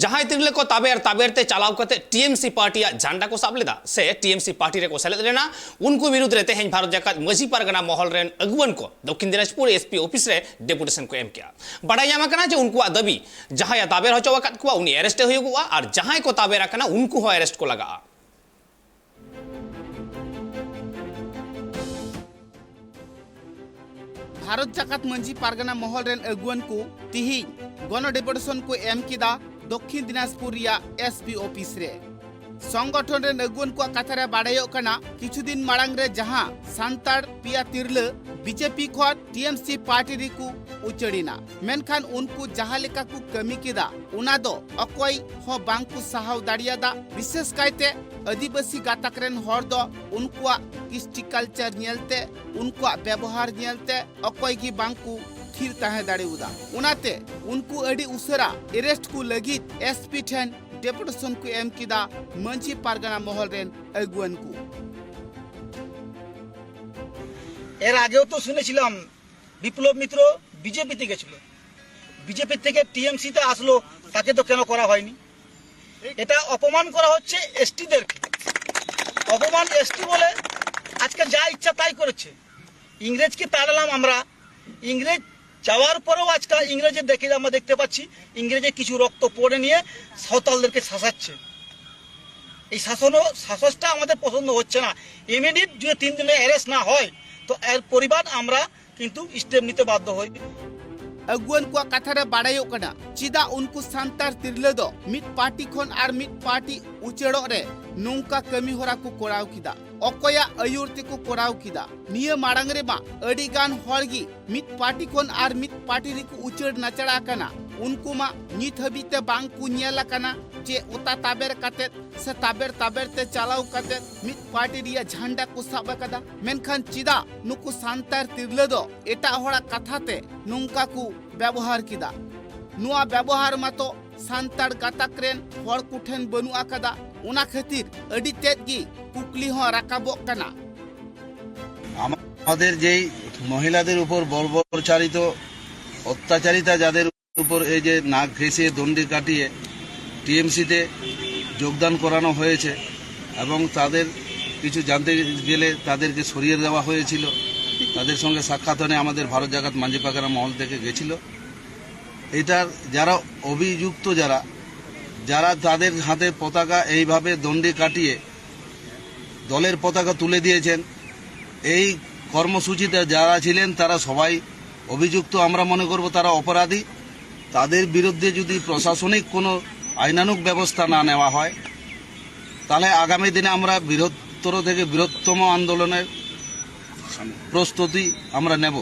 ᱡᱟᱦᱟᱸᱭ ᱛᱤᱨᱞᱟᱹ ᱠᱚ ᱛᱟᱵᱮᱨ ᱛᱟᱵᱮᱨ ᱛᱮ ᱪᱟᱞᱟᱣ ᱠᱟᱛᱮ ᱴᱤ ᱮᱢ ᱥᱤ ᱯᱟᱨᱴᱤᱭᱟᱜ ᱡᱷᱟᱱᱰᱟ ᱠᱚ ᱥᱟᱵ ᱞᱮᱫᱟ ᱥᱮ ᱴᱤ ᱮᱢ ᱥᱤ ᱯᱟᱨᱴᱤ ᱨᱮᱠᱚ ᱥᱮᱞᱮᱫ ᱞᱮᱱᱟ, ᱩᱱᱠᱩ ᱵᱤᱨᱩᱫᱽ ᱨᱮ ᱛᱮᱦᱮᱧ ᱵᱷᱟᱨᱚᱛ ᱡᱟᱠᱟᱛ ᱢᱟᱹᱡᱷᱤ ᱯᱟᱨᱜᱟᱱᱟ ᱢᱚᱦᱚᱞ ᱨᱮᱱ ᱟᱹᱜᱩᱣᱟᱹᱱ ᱠᱚ ᱫᱚᱠᱠᱷᱤᱱ ᱫᱤᱱᱟᱡᱽᱯᱩᱨ ᱮᱥ ᱯᱤ ᱚᱯᱷᱤᱥ ᱨᱮ ᱰᱮᱯᱩᱴᱮᱥᱚᱱ ᱠᱚ ᱮᱢ ᱠᱮᱜᱼᱟ᱾ ᱵᱟᱰᱟᱭ ᱧᱟᱢ ᱟᱠᱟᱱᱟ ᱡᱮ ᱩᱱᱠᱩᱣᱟᱜ ᱫᱟᱹᱵᱤ, ᱡᱟᱦᱟᱸᱭ ᱮ ᱛᱟᱵᱮᱨ ᱦᱚᱪᱚ ᱟᱠᱟᱫ ᱠᱚᱣᱟ ᱩᱱᱤ ᱮᱨᱮᱥᱴ ᱮ ᱦᱩᱭᱩᱜᱚᱜᱼᱟ ᱟᱨ ᱡᱟᱦᱟᱸᱭ ᱠᱚ ᱛᱟᱵᱮᱨ ᱟᱠᱟᱱᱟ ᱩᱱᱠᱩ ᱦᱚᱸ ᱮᱨᱮᱥᱴ ᱠᱚ ᱞᱟᱜᱟᱜᱼᱟ᱾ ᱵᱷᱟᱨᱚᱛ ᱡᱟᱠᱟᱛ ᱢᱟᱹᱡᱷᱤ ᱯᱟᱨᱜᱟᱱᱟ ᱢᱚᱦᱚᱞ ᱨᱮᱱ ᱟᱹᱜᱩᱣᱟᱹᱱ ᱠᱚ ᱛᱤᱦᱤᱧ ᱜᱚᱱᱚ ᱰᱮᱯᱩᱴᱮᱥᱚᱱ ᱠᱚ ᱮᱢ ᱠᱮᱫᱟ ᱫᱚᱠᱠᱷᱤᱱ ᱫᱤᱱᱟᱡᱽᱯᱩᱨ ᱨᱮᱭᱟᱜ ᱮᱥ ᱯᱤ ᱚᱯᱷᱤᱥ ᱨᱮ᱾ ᱥᱚᱝᱜᱚᱴᱷᱚᱱ ᱨᱮᱱ ᱟᱹᱜᱩᱣᱟᱹᱱ ᱠᱚᱣᱟᱜ ᱠᱟᱛᱷᱟ ᱨᱮ ᱵᱟᱰᱟᱭᱚᱜ ᱠᱟᱱᱟ, ᱠᱤᱪᱷᱩ ᱫᱤᱱ ᱢᱟᱲᱟᱝ ᱨᱮ ᱡᱟᱦᱟᱸ ᱥᱟᱱᱛᱟᱲ ᱯᱮᱭᱟ ᱛᱤᱨᱞᱟᱹ ᱵᱤᱡᱮᱯᱤ ᱠᱷᱚᱱ ᱴᱤᱮᱢᱥᱤ ᱯᱟᱨᱴᱤ ᱨᱮᱠᱚ ᱩᱪᱟᱹᱲ ᱮᱱᱟ, ᱢᱮᱱᱠᱷᱟᱱ ᱩᱱᱠᱩ ᱡᱟᱦᱟᱸ ᱞᱮᱠᱟ ᱠᱚ ᱠᱟᱹᱢᱤ ᱠᱮᱫᱟ, ᱚᱱᱟ ᱫᱚ ᱚᱠᱚᱭ ᱦᱚᱸ ᱵᱟᱝ ᱠᱚ ᱥᱟᱦᱟᱣ ᱫᱟᱲᱮᱭᱟᱫᱟ᱾ ᱵᱤᱥᱮᱥ ᱠᱟᱭᱛᱮ ᱟᱹᱫᱤᱵᱟᱹᱥᱤ ᱜᱟᱛᱟᱠ ᱨᱮᱱ ᱦᱚᱲ ᱫᱚ ᱩᱱᱠᱩᱣᱟᱜ ᱠᱨᱤᱥᱴᱤ ᱠᱟᱞᱪᱟᱨ ᱧᱮᱞᱛᱮ, ᱩᱱᱠᱩᱣᱟᱜ ᱵᱮᱵᱚᱦᱟᱨ ᱧᱮᱞᱛᱮ ᱚᱠᱚᱭ ᱜᱮ ᱵᱟᱝ ᱠᱚ ᱛᱷᱤᱨ ᱛᱟᱦᱮᱸ ᱫᱟᱲᱮᱭᱟᱫᱟ᱾ ᱚᱱᱟᱛᱮ ᱩᱱᱠᱩ ᱟᱹᱰᱤ ᱩᱥᱟᱹᱨᱟ ᱮᱨᱮᱥᱴ ᱠᱚ ᱞᱟᱹᱜᱤᱫ ᱮᱥᱯᱤ ᱴᱷᱮᱱ ᱰᱮᱯᱩᱴᱮᱥᱚᱱ ᱠᱚ ᱮᱢ ᱠᱮᱫᱟ ᱢᱟᱹᱡᱷᱤ ᱯᱟᱨᱜᱟᱱᱟ ᱢᱚᱦᱚᱞ ᱨᱮᱱ ᱟᱹᱜᱩᱣᱟᱹᱱ ᱠᱚ᱾ এর আগেও তো শুনেছিলাম বিপ্লব মিত্র বিজেপিতে গেছিল, বিজেপি থেকে টিএমসিতে আসলো, তাকে তো কেন করা হয়নি? এটা অপমান করা হচ্ছে এসটিদেরকে। অপমান এসটি বলে আজকে যা ইচ্ছা তাই করেছে। ইংরেজকে তাড়ালাম আমরা, ইংরেজ যাওয়ার পরেও আজকাল ইংরেজের দেখে আমরা দেখতে পাচ্ছি ইংরেজের কিছু রক্ত পড়ে নিয়ে সাঁওতালদেরকে শাসাচ্ছে। এই শাসনও শাসনটা আমাদের পছন্দ হচ্ছে না। ইমিডিয়েট যদি তিন দিনে অ্যারেস্ট না হয়, তো এর প্রতিবাদ আমরা কিন্তু স্টেপ নিতে বাধ্য হই। ᱟᱹᱜᱩᱣᱟᱹᱱ ᱠᱚᱣᱟᱜ ᱠᱟᱛᱷᱟ ᱨᱮ ᱵᱟᱲᱟᱭᱚᱜ ᱠᱟᱱᱟ, ᱪᱮᱫᱟᱜ ᱩᱱᱠᱩ ᱥᱟᱱᱛᱟᱲ ᱛᱤᱨᱞᱟᱹ ᱫᱚ ᱢᱤᱫ ᱯᱟᱨᱴᱤ ᱠᱷᱚᱱ ᱟᱨ ᱢᱤᱫ ᱯᱟᱨᱴᱤ ᱩᱪᱟᱹᱲᱚᱜ ᱨᱮ ᱱᱚᱝᱠᱟ ᱠᱟᱹᱢᱤ ᱦᱚᱨᱟ ᱠᱚ ᱠᱚᱨᱟᱣ ᱠᱮᱫᱟ? ᱚᱠᱚᱭᱟᱜ ᱟᱹᱭᱩᱨ ᱛᱮᱠᱚ ᱠᱚᱨᱟᱣ ᱠᱮᱫᱟ? ᱱᱤᱭᱟᱹ ᱢᱟᱲᱟᱝ ᱨᱮᱢᱟ ᱟᱹᱰᱤ ᱜᱟᱱ ᱦᱚᱲ ᱜᱮ ᱢᱤᱫ ᱯᱟᱨᱴᱤ ᱠᱷᱚᱱ ᱟᱨ ᱢᱤᱫ ᱯᱟᱨᱴᱤ ᱨᱮᱠᱚ ᱩᱪᱟᱹᱲ ᱱᱟᱪᱟᱲ ᱟᱠᱟᱱᱟ᱾ ᱩᱱᱠᱩ ᱢᱟ ᱱᱤᱛ ᱦᱟᱹᱵᱤᱡ ᱛᱮ ᱵᱟᱝ ᱠᱚ ᱧᱮᱞ ᱟᱠᱟᱱᱟ ᱡᱮ ᱚᱛᱟ ᱛᱟᱵᱮᱨ ᱠᱟᱛᱮᱫ ᱥᱮ ᱛᱟᱵᱮᱨ ᱛᱟᱵᱮᱨ ᱛᱮ ᱪᱟᱞᱟᱣ ᱠᱟᱛᱮᱫ ᱢᱤᱫ ᱯᱟᱨᱴᱤ ᱨᱮᱭᱟᱜ ᱡᱷᱟᱱᱰᱟ ᱠᱚ ᱥᱟᱵ ᱟᱠᱟᱫᱟ᱾ ᱢᱮᱱᱠᱷᱟᱱ ᱪᱮᱫᱟᱜ ᱱᱩᱠᱩ ᱥᱟᱱᱛᱟᱲ ᱛᱤᱨᱞᱟᱹ ᱫᱚ ᱮᱴᱟᱜ ᱦᱚᱲᱟᱜ ᱠᱟᱛᱷᱟ ᱛᱮ ᱱᱚᱝᱠᱟ ᱠᱚ ᱵᱮᱵᱚᱦᱟᱨ ᱠᱮᱫᱟ? ᱱᱚᱣᱟ ᱵᱮᱵᱚᱦᱟᱨ ᱢᱟᱛᱚ ᱥᱟᱱᱛᱟᱲ ᱜᱟᱛᱟᱠ ᱨᱮᱱ ᱦᱚᱲ ᱠᱚᱴᱷᱮᱱ ᱵᱟᱹᱱᱩᱜ ᱟᱠᱟᱫᱟ᱾ ᱚᱱᱟ ᱠᱷᱟᱹᱛᱤᱨ ᱟᱹᱰᱤ ᱛᱮᱫ ᱜᱮ ᱠᱩᱠᱞᱤ ᱦᱚᱸ ᱨᱟᱠᱟᱵᱚᱜ ᱠᱟᱱᱟ᱾ আমাদের যেই মহিলাদের উপর বর্বরচারিত, অত্যাচারিতা, যাদের উপর এই যে নাক ঘেঁষে দণ্ডি কাটিয়ে টিএমসিতে যোগদান করানো হয়েছে এবং তাদের কিছু জানতে গেলে তাদেরকে সরিয়ে দেওয়া হয়েছিল। তাদের সঙ্গে সাক্ষাৎ হয়ে আমাদের ভারত জাকাত মাঝি পাখানা মহল থেকে গেছিল। এটার যারা অভিযুক্ত, যারা যারা তাদের হাতে পতাকা এইভাবে দণ্ডি কাটিয়ে দলের পতাকা তুলে দিয়েছেন, এই কর্মসূচিতে যারা ছিলেন তারা সবাই অভিযুক্ত। আমরা মনে করব তারা অপরাধী। তাদের বিরুদ্ধে যদি প্রশাসনিক কোনো আইনানুগ ব্যবস্থা না নেওয়া হয়, তাহলে আগামী দিনে আমরা বৃহত্তর থেকে বৃহত্তম আন্দোলনের প্রস্তুতি আমরা নেব।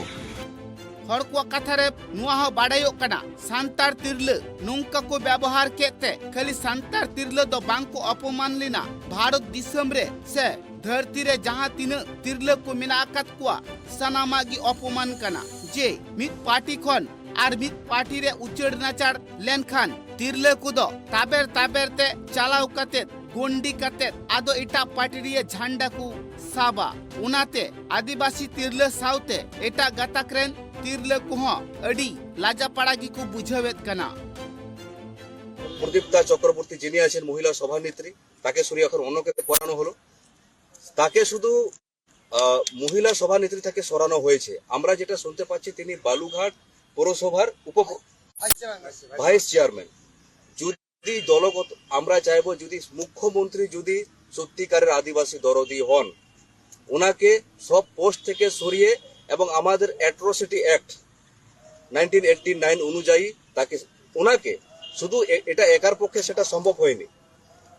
ᱦᱚᱲ ᱠᱚᱣᱟᱜ ᱠᱟᱛᱷᱟ ᱨᱮ ᱱᱚᱣᱟ ᱦᱚᱸ ᱵᱟᱰᱟᱭᱚᱜ ᱠᱟᱱᱟ, ᱥᱟᱱᱛᱟᱲ ᱛᱤᱨᱞᱟᱹ ᱱᱚᱝᱠᱟ ᱠᱚ ᱵᱮᱵᱚᱦᱟᱨ ᱠᱮᱫ ᱛᱮ ᱠᱷᱟᱹᱞᱤ ᱥᱟᱱᱛᱟᱲ ᱛᱤᱨᱞᱟᱹ ᱫᱚ ᱵᱟᱝ ᱠᱚ ᱚᱯᱚᱢᱟᱱ ᱞᱮᱱᱟ᱾ ᱵᱷᱟᱨᱚᱛ ᱫᱤᱥᱚᱢ ᱨᱮ ᱥᱮ ᱫᱷᱟᱹᱨᱛᱤ ᱨᱮ ᱡᱟᱦᱟᱸ ᱛᱤᱱᱟᱹᱜ ᱛᱤᱨᱞᱟᱹ ᱠᱚ ᱢᱮᱱᱟᱜ ᱟᱠᱟᱫ ᱠᱚᱣᱟ, ᱥᱟᱱᱟᱢᱟᱜ ᱜᱮ ᱚᱯᱚᱢᱟᱱ ᱠᱟᱱᱟ᱾ ᱡᱮ ᱢᱤᱫ ᱯᱟᱨᱴᱤ ᱠᱷᱚᱱ ᱟᱨ ᱢᱤᱫ ᱯᱟᱨᱴᱤ ᱨᱮ ᱩᱪᱟᱹᱲ ᱱᱟᱪᱟᱲ ᱞᱮᱱᱠᱷᱟᱱ ᱛᱤᱨᱞᱟᱹ ᱠᱚᱫᱚ ᱛᱟᱵᱮᱨ ᱛᱟᱵᱮᱨ ᱛᱮ ᱪᱟᱞᱟᱣ ᱠᱟᱛᱮ, ᱜᱚᱱᱰᱤ ᱠᱟᱛᱮ ᱟᱫᱚ ᱮᱴᱟᱜ ᱯᱟᱨᱴᱤ ᱨᱮᱭᱟᱜ ᱡᱷᱟᱱᱰᱟ ᱠᱚ ᱥᱟᱵᱟ᱾ ᱚᱱᱟᱛᱮ ᱟᱹᱫᱤᱵᱟᱹᱥᱤ ᱛᱤᱨᱞᱟᱹ ᱥᱟᱶᱛᱮ ᱮᱴᱟᱜ ᱜᱟᱛᱟᱠ ᱨᱮᱱ ᱛᱤᱨᱞᱟᱹ ᱠᱚᱦᱚᱸ ᱟᱹᱰᱤ ᱞᱟᱡᱟᱯᱟᱲᱟ ᱜᱮᱠᱚ ᱵᱩᱡᱷᱟᱹᱣᱮᱫ ᱠᱟᱱᱟ᱾ প্রদীপ্তা চক্রবর্তী যিনি আছেন মহিলা সভানেত্রী, তাকে সরিয়ে এখন অন্যকে করানো হলো। তাকে শুধু আহ, মহিলা সভানেত্রী তাকে সরানো হয়েছে। আমরা যেটা শুনতে পাচ্ছি, তিনি বালুঘাট পৌরসভার উপ ভাইস চেয়ারম্যান। যদি দলগত, আমরা চাইবো যদি মুখ্যমন্ত্রী যদি সত্যিকারের আদিবাসী দরদি হন, ওনাকে সব পোস্ট থেকে সরিয়ে এবং আমাদের atrocity act nineteen eighty nine অনুযায়ী তাকে, ওনাকে শুধু এ- এটা একার পক্ষে সেটা সম্ভব হয়নি।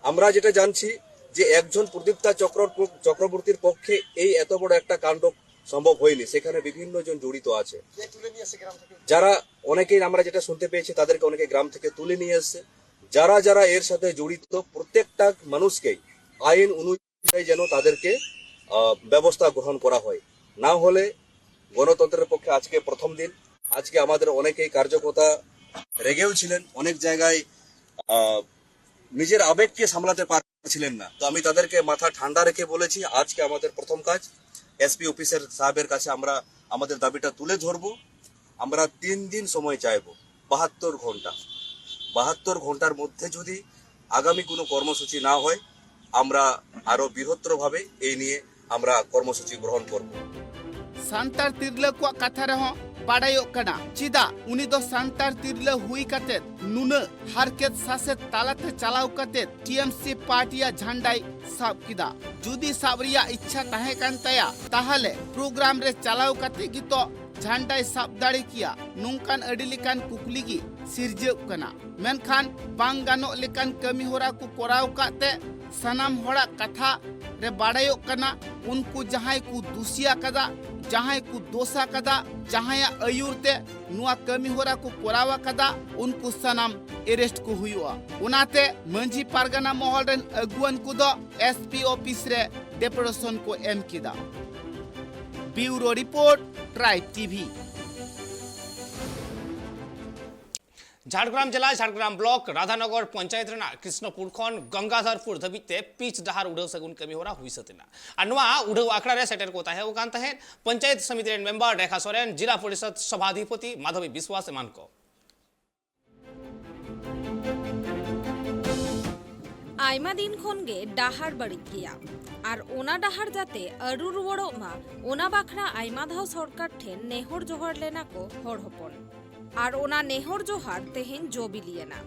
আমরা যেটা জানছি যে একজন প্রদীপ্তা চক্র চক্রবর্তীর পক্ষে এই এত বড় একটা কাণ্ড সম্ভব হয়নি। সেখানে বিভিন্ন জন জড়িত আছে। যারা, অনেকেই আমরা যেটা শুনতে পেয়েছি, তাদেরকে অনেকে গ্রাম থেকে তুলে নিয়ে এসছে। যারা যারা এর সাথে জড়িত, প্রত্যেকটা মানুষকেই আইন অনুযায়ী যেন তাদেরকে আহ, ব্যবস্থা গ্রহণ করা হয়। না হলে গণতন্ত্রের পক্ষে আজকে প্রথম দিন। আজকে আমাদের অনেকেই কার্যকর্তা রেগেও ছিলেন, অনেক জায়গায় আহ, নিজের আবেগকে সামলাতে পারছিলেন না। তো আমি তাদেরকে মাথা ঠান্ডা রেখে বলেছি, আজকে আমাদের প্রথম কাজ এসপি অফিসার সাহেবের কাছে আমরা আমাদের দাবিটা তুলে ধরবো। আমরা তিন দিন সময় চাইবো, বাহাত্তর ঘন্টা। বাহাত্তর ঘন্টার মধ্যে যদি আগামী কোনো কর্মসূচি না হয়, আমরা আরো বৃহত্তরভাবে এই নিয়ে আমরা কর্মসূচি গ্রহণ করব। ᱥᱟᱱᱛᱟᱲ ᱛᱤᱨᱞᱟᱹ ᱠᱚᱣᱟᱜ ᱠᱟᱛᱷᱟ ᱨᱮᱦᱚᱸ ᱵᱟᱰᱟᱭᱚᱜ ᱠᱟᱱᱟ, ᱪᱮᱫᱟᱜ ᱩᱱᱤ ᱫᱚ ᱥᱟᱱᱛᱟᱲ ᱛᱤᱨᱞᱟᱹ ᱦᱩᱭ ᱠᱟᱛᱮ ᱱᱩᱱᱟᱹᱜ ᱦᱟᱨᱠᱮᱛ ᱥᱟᱥᱮᱛ ᱛᱟᱞᱟᱛᱮ ᱪᱟᱞᱟᱣ ᱠᱟᱛᱮ ᱴᱤᱮᱢᱥᱤ ᱯᱟᱨᱴᱤᱭᱟᱜ ᱡᱷᱟᱱᱰᱟᱭ ᱥᱟᱵ ᱠᱮᱫᱟ᱾ ᱡᱩᱫᱤ ᱥᱟᱵ ᱨᱮᱭᱟᱜ ᱤᱪᱪᱷᱟ ᱛᱟᱦᱮᱸ ᱠᱟᱱ ᱛᱟᱭᱟ, ᱛᱟᱦᱚᱞᱮ ᱯᱨᱳᱜᱨᱟᱢ ᱨᱮ ᱪᱟᱞᱟᱣ ᱠᱟᱛᱮ ᱜᱮᱛᱚ ᱡᱷᱟᱱᱰᱟᱭ ᱥᱟᱵ ᱫᱟᱲᱮ ᱠᱮᱭᱟ᱾ ᱱᱚᱝᱠᱟᱱ ᱟᱹᱰᱤ ᱞᱮᱠᱟᱱ ᱠᱩᱠᱞᱤ ᱜᱮ ᱥᱤᱨᱡᱟᱹᱜ ᱠᱟᱱᱟ᱾ ᱢᱮᱱᱠᱷᱟᱱ ᱵᱟᱝ ᱜᱟᱱᱚᱜ ᱞᱮᱠᱟᱱ ᱠᱟᱹᱢᱤ ᱦᱚᱨᱟ ᱠᱚ ᱠᱚᱨᱟᱣ ᱠᱟᱫ ᱛᱮ ᱥᱟᱱᱟᱢ ᱦᱚᱲᱟᱜ ᱠᱟᱛᱷᱟ ᱨᱮ ᱵᱟᱲᱟᱭᱚᱜ ᱠᱟᱱᱟ, ᱩᱱᱠᱩ ᱡᱟᱦᱟᱸᱭ ᱠᱚ ᱫᱩᱥᱤ ᱟᱠᱟᱫᱟ, ᱡᱟᱦᱟᱸᱭ ᱠᱚ ᱫᱳᱥ ᱟᱠᱟᱫᱟ, ᱡᱟᱦᱟᱸᱭᱟᱜ ᱟᱹᱭᱩᱨ ᱛᱮ ᱱᱚᱣᱟ ᱠᱟᱹᱢᱤ ᱦᱚᱨᱟ ᱠᱚ ᱠᱚᱨᱟᱣ ᱟᱠᱟᱫᱟ, ᱩᱱᱠᱩ ᱥᱟᱱᱟᱢ ᱮᱨᱮᱥᱴ ᱠᱚ ᱦᱩᱭᱩᱜᱼᱟ᱾ ᱚᱱᱟᱛᱮ ᱢᱟᱹᱡᱷᱤ ᱯᱟᱨᱜᱟᱱᱟ ᱢᱚᱦᱚᱞ ᱨᱮᱱ ᱟᱹᱜᱩᱣᱟᱹᱱ ᱠᱚᱫᱚ ᱮᱥ ᱯᱤ ᱚᱯᱷᱤᱥ ᱨᱮ ᱰᱮᱯᱩᱴᱮᱥᱚᱱ ᱠᱚ ᱮᱢ ᱠᱮᱫᱟ᱾ ᱵᱤᱭᱩᱨᱳ ᱨᱤᱯᱳᱨᱴ, ᱴᱨᱟᱭᱤᱵᱽ ᱴᱤᱵᱷᱤ᱾ ᱡᱷᱟᱲᱜᱨᱟᱢ ᱡᱮᱞᱟ ᱡᱷᱟᱲᱜᱨᱟᱢ ᱵᱞᱚᱠ ᱨᱟᱫᱷᱟᱱᱚᱜᱚᱨ ᱯᱚᱧᱪᱟᱭᱮᱛ ᱨᱮᱱᱟᱜ ᱠᱨᱤᱥᱱᱚᱯᱩᱨ ᱠᱷᱚᱱ ᱜᱚᱝᱜᱟᱫᱷᱚᱨᱯᱩᱨ ᱫᱷᱟᱹᱵᱤᱡ ᱛᱮ ᱯᱤᱪ ᱰᱟᱦᱟᱨ ᱩᱰᱷᱟᱹᱣ ᱥᱟᱹᱜᱩᱱ ᱠᱟᱹᱢᱤ ᱦᱚᱨᱟ ᱦᱩᱭ ᱥᱟᱹᱛ ᱮᱱᱟ᱾ ᱟᱨ ᱱᱚᱣᱟ ᱩᱰᱷᱟᱹᱣ ᱟᱠᱷᱲᱟ ᱨᱮ ᱥᱮᱴᱮᱨ ᱠᱚ ᱛᱟᱦᱮᱸ ᱠᱟᱱ ᱛᱟᱦᱮᱸᱫ ᱯᱚᱧᱪᱟᱭᱮᱛ ᱥᱚᱢᱤᱛᱤ ᱨᱮᱱ ᱢᱮᱢᱵᱟᱨ ᱨᱮᱠᱷᱟ ᱥᱚᱨᱮᱱ, ᱡᱮᱞᱟ ᱯᱚᱨᱤᱥᱚᱫ ᱥᱚᱵᱷᱟᱫᱷᱤᱯᱚᱛᱤ ᱢᱟᱫᱷᱚᱵᱤ ᱵᱤᱥᱣᱟᱥ ᱮᱢᱟᱱ ᱠᱚ᱾ ᱟᱭᱢᱟ ᱫᱤᱱ ᱠᱷᱚᱱ ᱜᱮ ᱰᱟᱦᱟᱨ ᱵᱟᱹᱲᱤᱡ ᱜᱮᱭᱟ ᱟᱨ ᱚᱱᱟ ᱰᱟᱦᱟᱨ ᱡᱟᱛᱮ ᱟᱹᱨᱩ ᱨᱩᱣᱟᱹᱲᱚᱜ ᱢᱟ, ᱚᱱᱟ ᱵᱟᱠᱷᱨᱟ ᱟᱭᱢᱟ ᱫᱷᱟᱣ ᱥᱚᱨᱠᱟᱨ ᱴᱷᱮᱱ ᱱᱮᱦᱚᱨ ᱡᱚᱦᱟᱨ ᱞᱮᱱᱟ ᱠᱚ ᱦᱚᱲ ᱦᱚᱯᱚᱱ᱾ ᱟᱨ ᱚᱱᱟ ᱱᱮᱦᱚᱨ ᱡᱚᱦᱟᱨ ᱛᱮᱦᱮᱧ ᱡᱚ ᱵᱤᱞᱤᱭᱮᱱᱟ᱾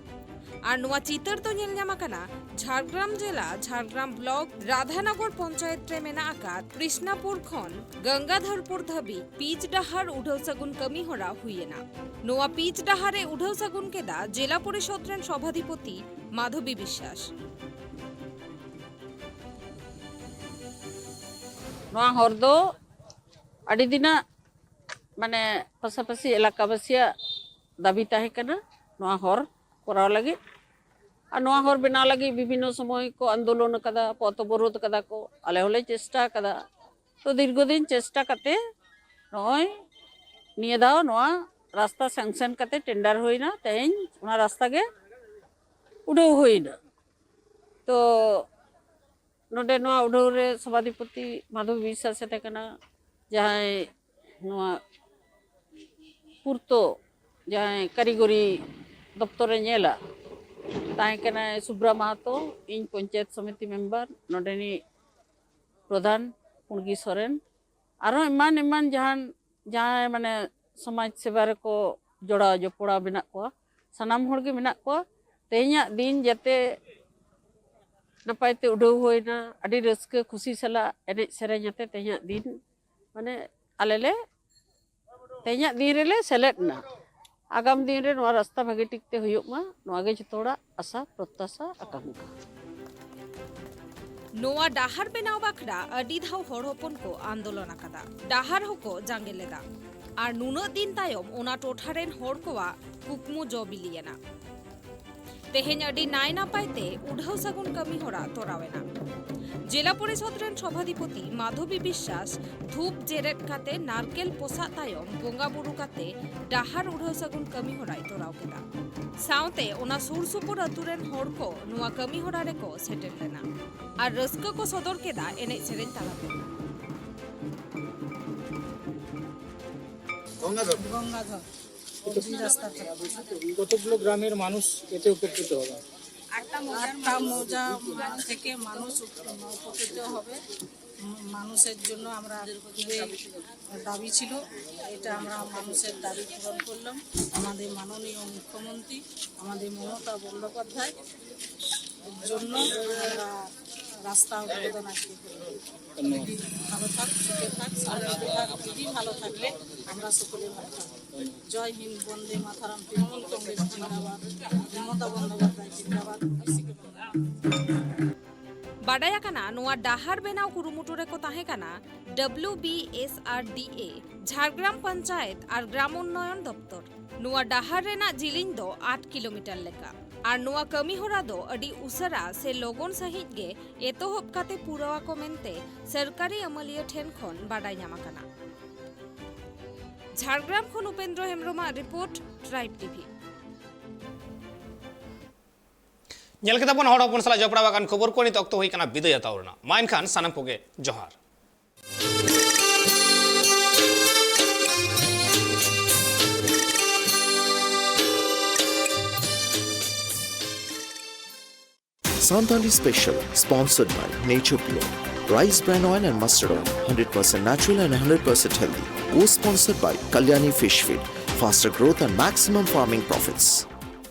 ᱟᱨ ᱱᱚᱣᱟ ᱪᱤᱛᱟᱹᱨ ᱫᱚ ᱧᱮᱞ ᱧᱟᱢ ᱟᱠᱟᱱᱟ ᱡᱷᱟᱲᱜᱨᱟᱢ ᱡᱮᱞᱟ ᱡᱷᱟᱲᱜᱨᱟᱢ ᱵᱞᱚᱠ ᱨᱟᱫᱷᱟᱱᱚᱜᱚᱨ ᱯᱚᱧᱪᱟᱭᱮᱛ ᱨᱮ ᱢᱮᱱᱟᱜ ᱟᱠᱟᱫ ᱠᱨᱤᱥᱱᱟᱯᱩᱨ ᱠᱷᱚᱱ ᱜᱚᱝᱜᱟᱫᱷᱚᱨᱯᱩᱨ ᱫᱷᱟᱹᱵᱤᱡ ᱯᱤᱪ ᱰᱟᱦᱟᱨ ᱩᱰᱷᱟᱹᱣ ᱥᱟᱹᱜᱩᱱ ᱠᱟᱹᱢᱤ ᱦᱚᱨᱟ ᱦᱩᱭᱮᱱᱟ᱾ ᱱᱚᱣᱟ ᱯᱤᱪ ᱰᱟᱦᱟᱨ ᱨᱮ ᱩᱰᱷᱟᱹᱣ ᱥᱟᱹᱜᱩᱱ ᱠᱮᱫᱟ ᱡᱮᱞᱟ ᱯᱚᱨᱤᱥᱚᱫ ᱨᱮᱱ ᱥᱚᱵᱷᱟᱫᱷᱤᱯᱚᱛᱤ ᱢᱟᱫᱷᱚᱵᱤ ᱵᱤᱥᱣᱟᱥ᱾ ᱱᱚᱣᱟ ᱦᱚᱨ ᱫᱚ ᱟᱹᱰᱤ ᱫᱤᱱᱟᱜ ᱢᱟᱱᱮ ᱯᱟᱥᱟᱯᱟᱥᱤ ᱮᱞᱟᱠᱟᱵᱟᱥᱤᱭᱟᱜ ᱫᱟᱹᱵᱤ ᱛᱟᱦᱮᱸ ᱠᱟᱱᱟ ᱱᱚᱣᱟ ᱦᱚᱨ ᱠᱚᱨᱟᱣ ᱞᱟᱹᱜᱤᱫ᱾ ᱟᱨ ᱱᱚᱣᱟ ᱦᱚᱨ ᱵᱮᱱᱟᱣ ᱞᱟᱹᱜᱤᱫ ᱵᱤᱵᱷᱤᱱᱱᱚ ᱥᱚᱢᱚᱭ ᱠᱚ ᱟᱱᱫᱳᱞᱚᱱ ᱟᱠᱟᱫᱟ, ᱯᱚᱛᱷ ᱚᱵᱚᱨᱳᱫᱷ ᱟᱠᱟᱫᱟ ᱠᱚ, ᱟᱞᱮ ᱦᱚᱸᱞᱮ ᱪᱮᱥᱴᱟ ᱟᱠᱟᱫᱟ᱾ ᱛᱚ ᱫᱤᱨᱜᱷᱚ ᱫᱤᱱ ᱪᱮᱥᱴᱟ ᱠᱟᱛᱮ ᱱᱚᱜᱼᱚᱭ ᱱᱤᱭᱟᱹ ᱫᱷᱟᱣ ᱱᱚᱣᱟ ᱨᱟᱥᱛᱟ ᱥᱮᱝᱥᱮᱱ ᱠᱟᱛᱮ ᱴᱮᱱᱰᱟᱨ ᱦᱩᱭᱱᱟ, ᱛᱮᱦᱮᱧ ᱚᱱᱟ ᱨᱟᱥᱛᱟ ᱜᱮ ᱩᱰᱷᱟᱹᱣ ᱦᱩᱭᱱᱟ᱾ ᱛᱚ ᱱᱚᱰᱮ ᱱᱚᱣᱟ ᱩᱰᱷᱟᱹᱣ ᱨᱮ ᱥᱚᱵᱷᱟᱫᱷᱤᱯᱚᱛᱤ ᱢᱟᱫᱷᱚᱵᱤ ᱵᱤᱥᱣᱟᱥ ᱮ ᱛᱟᱦᱮᱸ ᱠᱟᱱᱟ, ᱡᱟᱦᱟᱸᱭ ᱱᱚᱣᱟ ᱯᱩᱨᱛᱚ ᱡᱟᱦᱟᱸᱭ ᱠᱟᱹᱨᱤᱜᱚᱨᱤ ᱫᱚᱯᱛᱚᱨᱮ ᱧᱮᱞᱟ ᱛᱟᱦᱮᱸ ᱠᱟᱱᱟᱭ ᱥᱩᱵᱽᱨᱟ ᱢᱟᱦᱟᱛᱚ, ᱤᱧ ᱯᱚᱧᱪᱟᱭᱮᱛ ᱥᱚᱢᱤᱛᱤ ᱢᱮᱢᱵᱟᱨ, ᱱᱚᱰᱮᱱᱤᱡ ᱯᱨᱚᱫᱷᱟᱱ ᱯᱩᱲᱜᱤ ᱥᱚᱨᱮᱱ, ᱟᱨᱦᱚᱸ ᱮᱢᱟᱱ ᱮᱢᱟᱱ ᱡᱟᱦᱟᱱ ᱡᱟᱦᱟᱸᱭ ᱢᱟᱱᱮ ᱥᱚᱢᱟᱡᱽ ᱥᱮᱵᱟ ᱨᱮᱠᱚ ᱡᱚᱲᱟᱣ ᱡᱚᱯᱚᱲᱟᱣ ᱢᱮᱱᱟᱜ ᱠᱚᱣᱟ, ᱥᱟᱱᱟᱢ ᱦᱚᱲ ᱜᱮ ᱢᱮᱱᱟᱜ ᱠᱚᱣᱟ᱾ ᱛᱮᱦᱮᱧᱟᱜ ᱫᱤᱱ ᱡᱟᱛᱮ ᱱᱟᱯᱟᱭ ᱛᱮ ᱩᱰᱷᱟᱹᱣ ᱦᱩᱭᱱᱟ, ᱟᱹᱰᱤ ᱨᱟᱹᱥᱠᱟᱹ ᱠᱷᱩᱥᱤ ᱥᱟᱞᱟᱜ ᱮᱱᱮᱡ ᱥᱮᱨᱮᱧ ᱟᱛᱮ ᱛᱮᱦᱮᱧᱟᱜ ᱫᱤᱱ ᱢᱟᱱᱮ ᱟᱞᱮ ᱞᱮ ᱛᱮᱦᱮᱧᱟᱜ ᱫᱤᱱ ᱨᱮᱞᱮ ᱥᱮᱞᱮᱫ ᱮᱱᱟ᱾ ᱟᱜᱟᱢ ᱫᱤᱱ ᱨᱮ ᱱᱚᱣᱟ ᱨᱟᱥᱛᱟ ᱵᱷᱟᱹᱜᱤ ᱴᱷᱤᱠ ᱛᱮ ᱦᱩᱭᱩᱜ ᱢᱟ, ᱱᱚᱣᱟ ᱜᱮ ᱡᱷᱚᱛᱚ ᱦᱚᱲᱟᱜ ᱟᱥᱟ ᱯᱨᱚᱛᱟᱥᱟ ᱟᱠᱟᱝᱠᱷᱟ᱾ ᱱᱚᱣᱟ ᱰᱟᱦᱟᱨ ᱵᱮᱱᱟᱣ ᱵᱟᱠᱷᱨᱟ ᱟᱹᱰᱤ ᱫᱷᱟᱣ ᱦᱚᱲ ᱦᱚᱯᱚᱱ ᱠᱚ ᱟᱱᱫᱳᱞᱚᱱ ᱟᱠᱟᱫᱟ, ᱰᱟᱦᱟᱨ ᱦᱚᱸᱠᱚ ᱡᱟᱸᱜᱮ ᱞᱮᱫᱟ᱾ ᱟᱨ ᱱᱩᱱᱟᱹᱜ ᱫᱤᱱ ᱛᱟᱭᱚᱢ ᱚᱱᱟ ᱴᱚᱴᱷᱟ ᱨᱮᱱ ᱦᱚᱲ ᱠᱚᱣᱟᱜ ᱠᱩᱠᱢᱩ ᱡᱚ ᱵᱤᱞᱤᱭᱮᱱᱟ᱾ ᱛᱮᱦᱮᱧ ᱟᱹᱰᱤ ᱱᱟᱭ ᱱᱟᱯᱟᱭ ᱛᱮ ᱩᱰᱷᱟᱹᱣ ᱥᱟᱹᱜᱩᱱ ᱠᱟᱹᱢᱤ ᱦᱚᱨᱟ ᱛᱚᱨᱟᱣ ᱮᱱᱟ᱾ ᱡᱮᱞᱟ ᱯᱚᱨᱤᱥᱚᱫ ᱨᱮᱱ ᱥᱚᱵᱷᱟᱫᱷᱤᱯᱚᱛᱤ ᱢᱟᱫᱷᱚᱵᱤ ᱵᱤᱥᱥᱟᱥ ᱫᱷᱩᱯ ᱡᱮᱨᱮᱫ ᱠᱟᱛᱮ ᱱᱟᱨᱠᱮᱞ ᱯᱚᱥᱟᱜ ᱛᱟᱭᱚᱢ ᱵᱚᱸᱜᱟ ᱵᱩᱨᱩ ᱠᱟᱛᱮ ᱰᱟᱦᱟᱨ ᱩᱰᱷᱟᱹᱣ ᱥᱟᱹᱜᱩᱱ ᱠᱟᱹᱢᱤ ᱦᱚᱨᱟᱭ ᱛᱚᱨᱟᱣ ᱠᱮᱫᱟ᱾ ᱥᱟᱶᱛᱮ ᱚᱱᱟ ᱥᱩᱨ ᱥᱩᱯᱩᱨ ᱟᱹᱛᱩ ᱨᱮᱱ ᱦᱚᱲ ᱠᱚ ᱱᱚᱣᱟ ᱠᱟᱹᱢᱤ ᱦᱚᱨᱟ ᱨᱮᱠᱚ ᱥᱮᱴᱮᱨ ᱞᱮᱱᱟ ᱟᱨ ᱨᱟᱹᱥᱠᱟᱹ ᱠᱚ ᱥᱚᱫᱚᱨ ᱠᱮᱫᱟ ᱮᱱᱮᱡ ᱥᱮᱨᱮᱧ ᱛᱟᱞᱟᱛᱮ᱾ গঙ্গাধর। এই রাস্তাটা। কতগুলো গ্রামের মানুষ এতে উপকৃত হবে? আটটা মৌজা থেকে মানুষ উপ-, উপকৃত হবে। উম, মানুষের জন্য আমরা খুবই দাবি ছিল, এটা আমরা মানুষের দাবি পূরণ করলাম। আমাদের মাননীয় মুখ্যমন্ত্রী, আমাদের মমতা বন্দ্যোপাধ্যায় জন্য আমরা রাস্তা উদ্বোধন আজকে করলাম। ধন্যবাদ। ভালো থাক, সুখে থাক, শান্তিতে থাক। দিদি ভালো থাকলে আমরা সকলে ভালো থাকবো। জয় হিন্দ, বন্দে মাতারাম, তৃণমূল কংগ্রেস জিন্দাবাদ, মমতা বন্দ্যোপাধ্যায় জিন্দাবাদ। ᱵᱟᱰᱟᱭ ᱟᱠᱟᱱᱟ, ᱱᱚᱣᱟ ᱰᱟᱦᱟᱨ ᱵᱮᱱᱟᱣ ᱠᱩᱨᱩᱢᱩᱴᱩ ᱨᱮᱠᱚ ᱛᱟᱦᱮᱸ ᱠᱟᱱᱟ W B S R D A, Jhargram panchayat ᱟᱨ ᱜᱨᱟᱢ ᱩᱱᱱᱚᱭᱚᱱ ᱫᱚᱯᱛᱚᱨ᱾ ᱱᱚᱣᱟ ᱰᱟᱦᱟᱨ ᱨᱮᱱᱟᱜ ᱡᱤᱞᱤᱧ ᱫᱚ ᱟᱴ ᱠᱤᱞᱳᱢᱤᱴᱟᱨ ᱞᱮᱠᱟ᱾ ᱟᱨ ᱱᱚᱣᱟ ᱠᱟᱹᱢᱤ ᱦᱚᱨᱟ ᱫᱚ ᱟᱹᱰᱤ ᱩᱥᱟᱹᱨᱟ ᱥᱮ ᱞᱚᱜᱚᱱ ᱥᱟᱺᱦᱤᱡ ᱜᱮ ᱮᱛᱚᱦᱚᱵ ᱠᱟᱛᱮ ᱯᱩᱨᱟᱹᱣ ᱟᱠᱚ ᱢᱮᱱᱛᱮ ᱥᱚᱨᱠᱟᱨᱤ ᱟᱹᱢᱟᱹᱞᱤᱭᱟᱹ ᱴᱷᱮᱱ ᱠᱷᱚᱱ ᱵᱟᱰᱟᱭ ᱧᱟᱢ ᱟᱠᱟᱱᱟ᱾ ᱡᱷᱟᱲᱜᱨᱟᱢ ᱠᱷᱚᱱ ᱩᱯᱮᱱᱫᱨᱚ ᱦᱮᱢᱵᱨᱚᱢᱟᱜ ᱨᱤᱯᱳᱨᱴ, ᱴᱨᱟᱭᱤᱵᱽ ᱴᱤᱵᱷᱤ᱾ ᱧᱮᱞ ᱠᱮᱫᱟ ᱵᱚᱱ ᱦᱚᱲ ᱦᱚᱯᱚᱱ ᱥᱟᱞᱟᱜ ᱡᱚᱯᱲᱟᱣ ᱟᱠᱟᱱ ᱠᱷᱚᱵᱚᱨ ᱠᱚ᱾ ᱱᱤᱛ ᱚᱠᱛᱚ ᱦᱩᱭ ᱠᱟᱱᱟ ᱵᱤᱫᱟᱹᱭ ᱦᱟᱛᱟᱣ ᱨᱮᱱᱟᱜ᱾ ᱢᱟ ᱮᱱᱠᱷᱟᱱ ᱥᱟᱱᱟᱢ ᱠᱚᱜᱮ ᱡᱚᱦᱟᱨ᱾ Santali Special, sponsored by Nature Pure, Rice Bran Oil and Mustard Oil, hundred percent natural and hundred percent healthy. Co-sponsored by Kalyani Fish Feed, faster growth and maximum farming profits.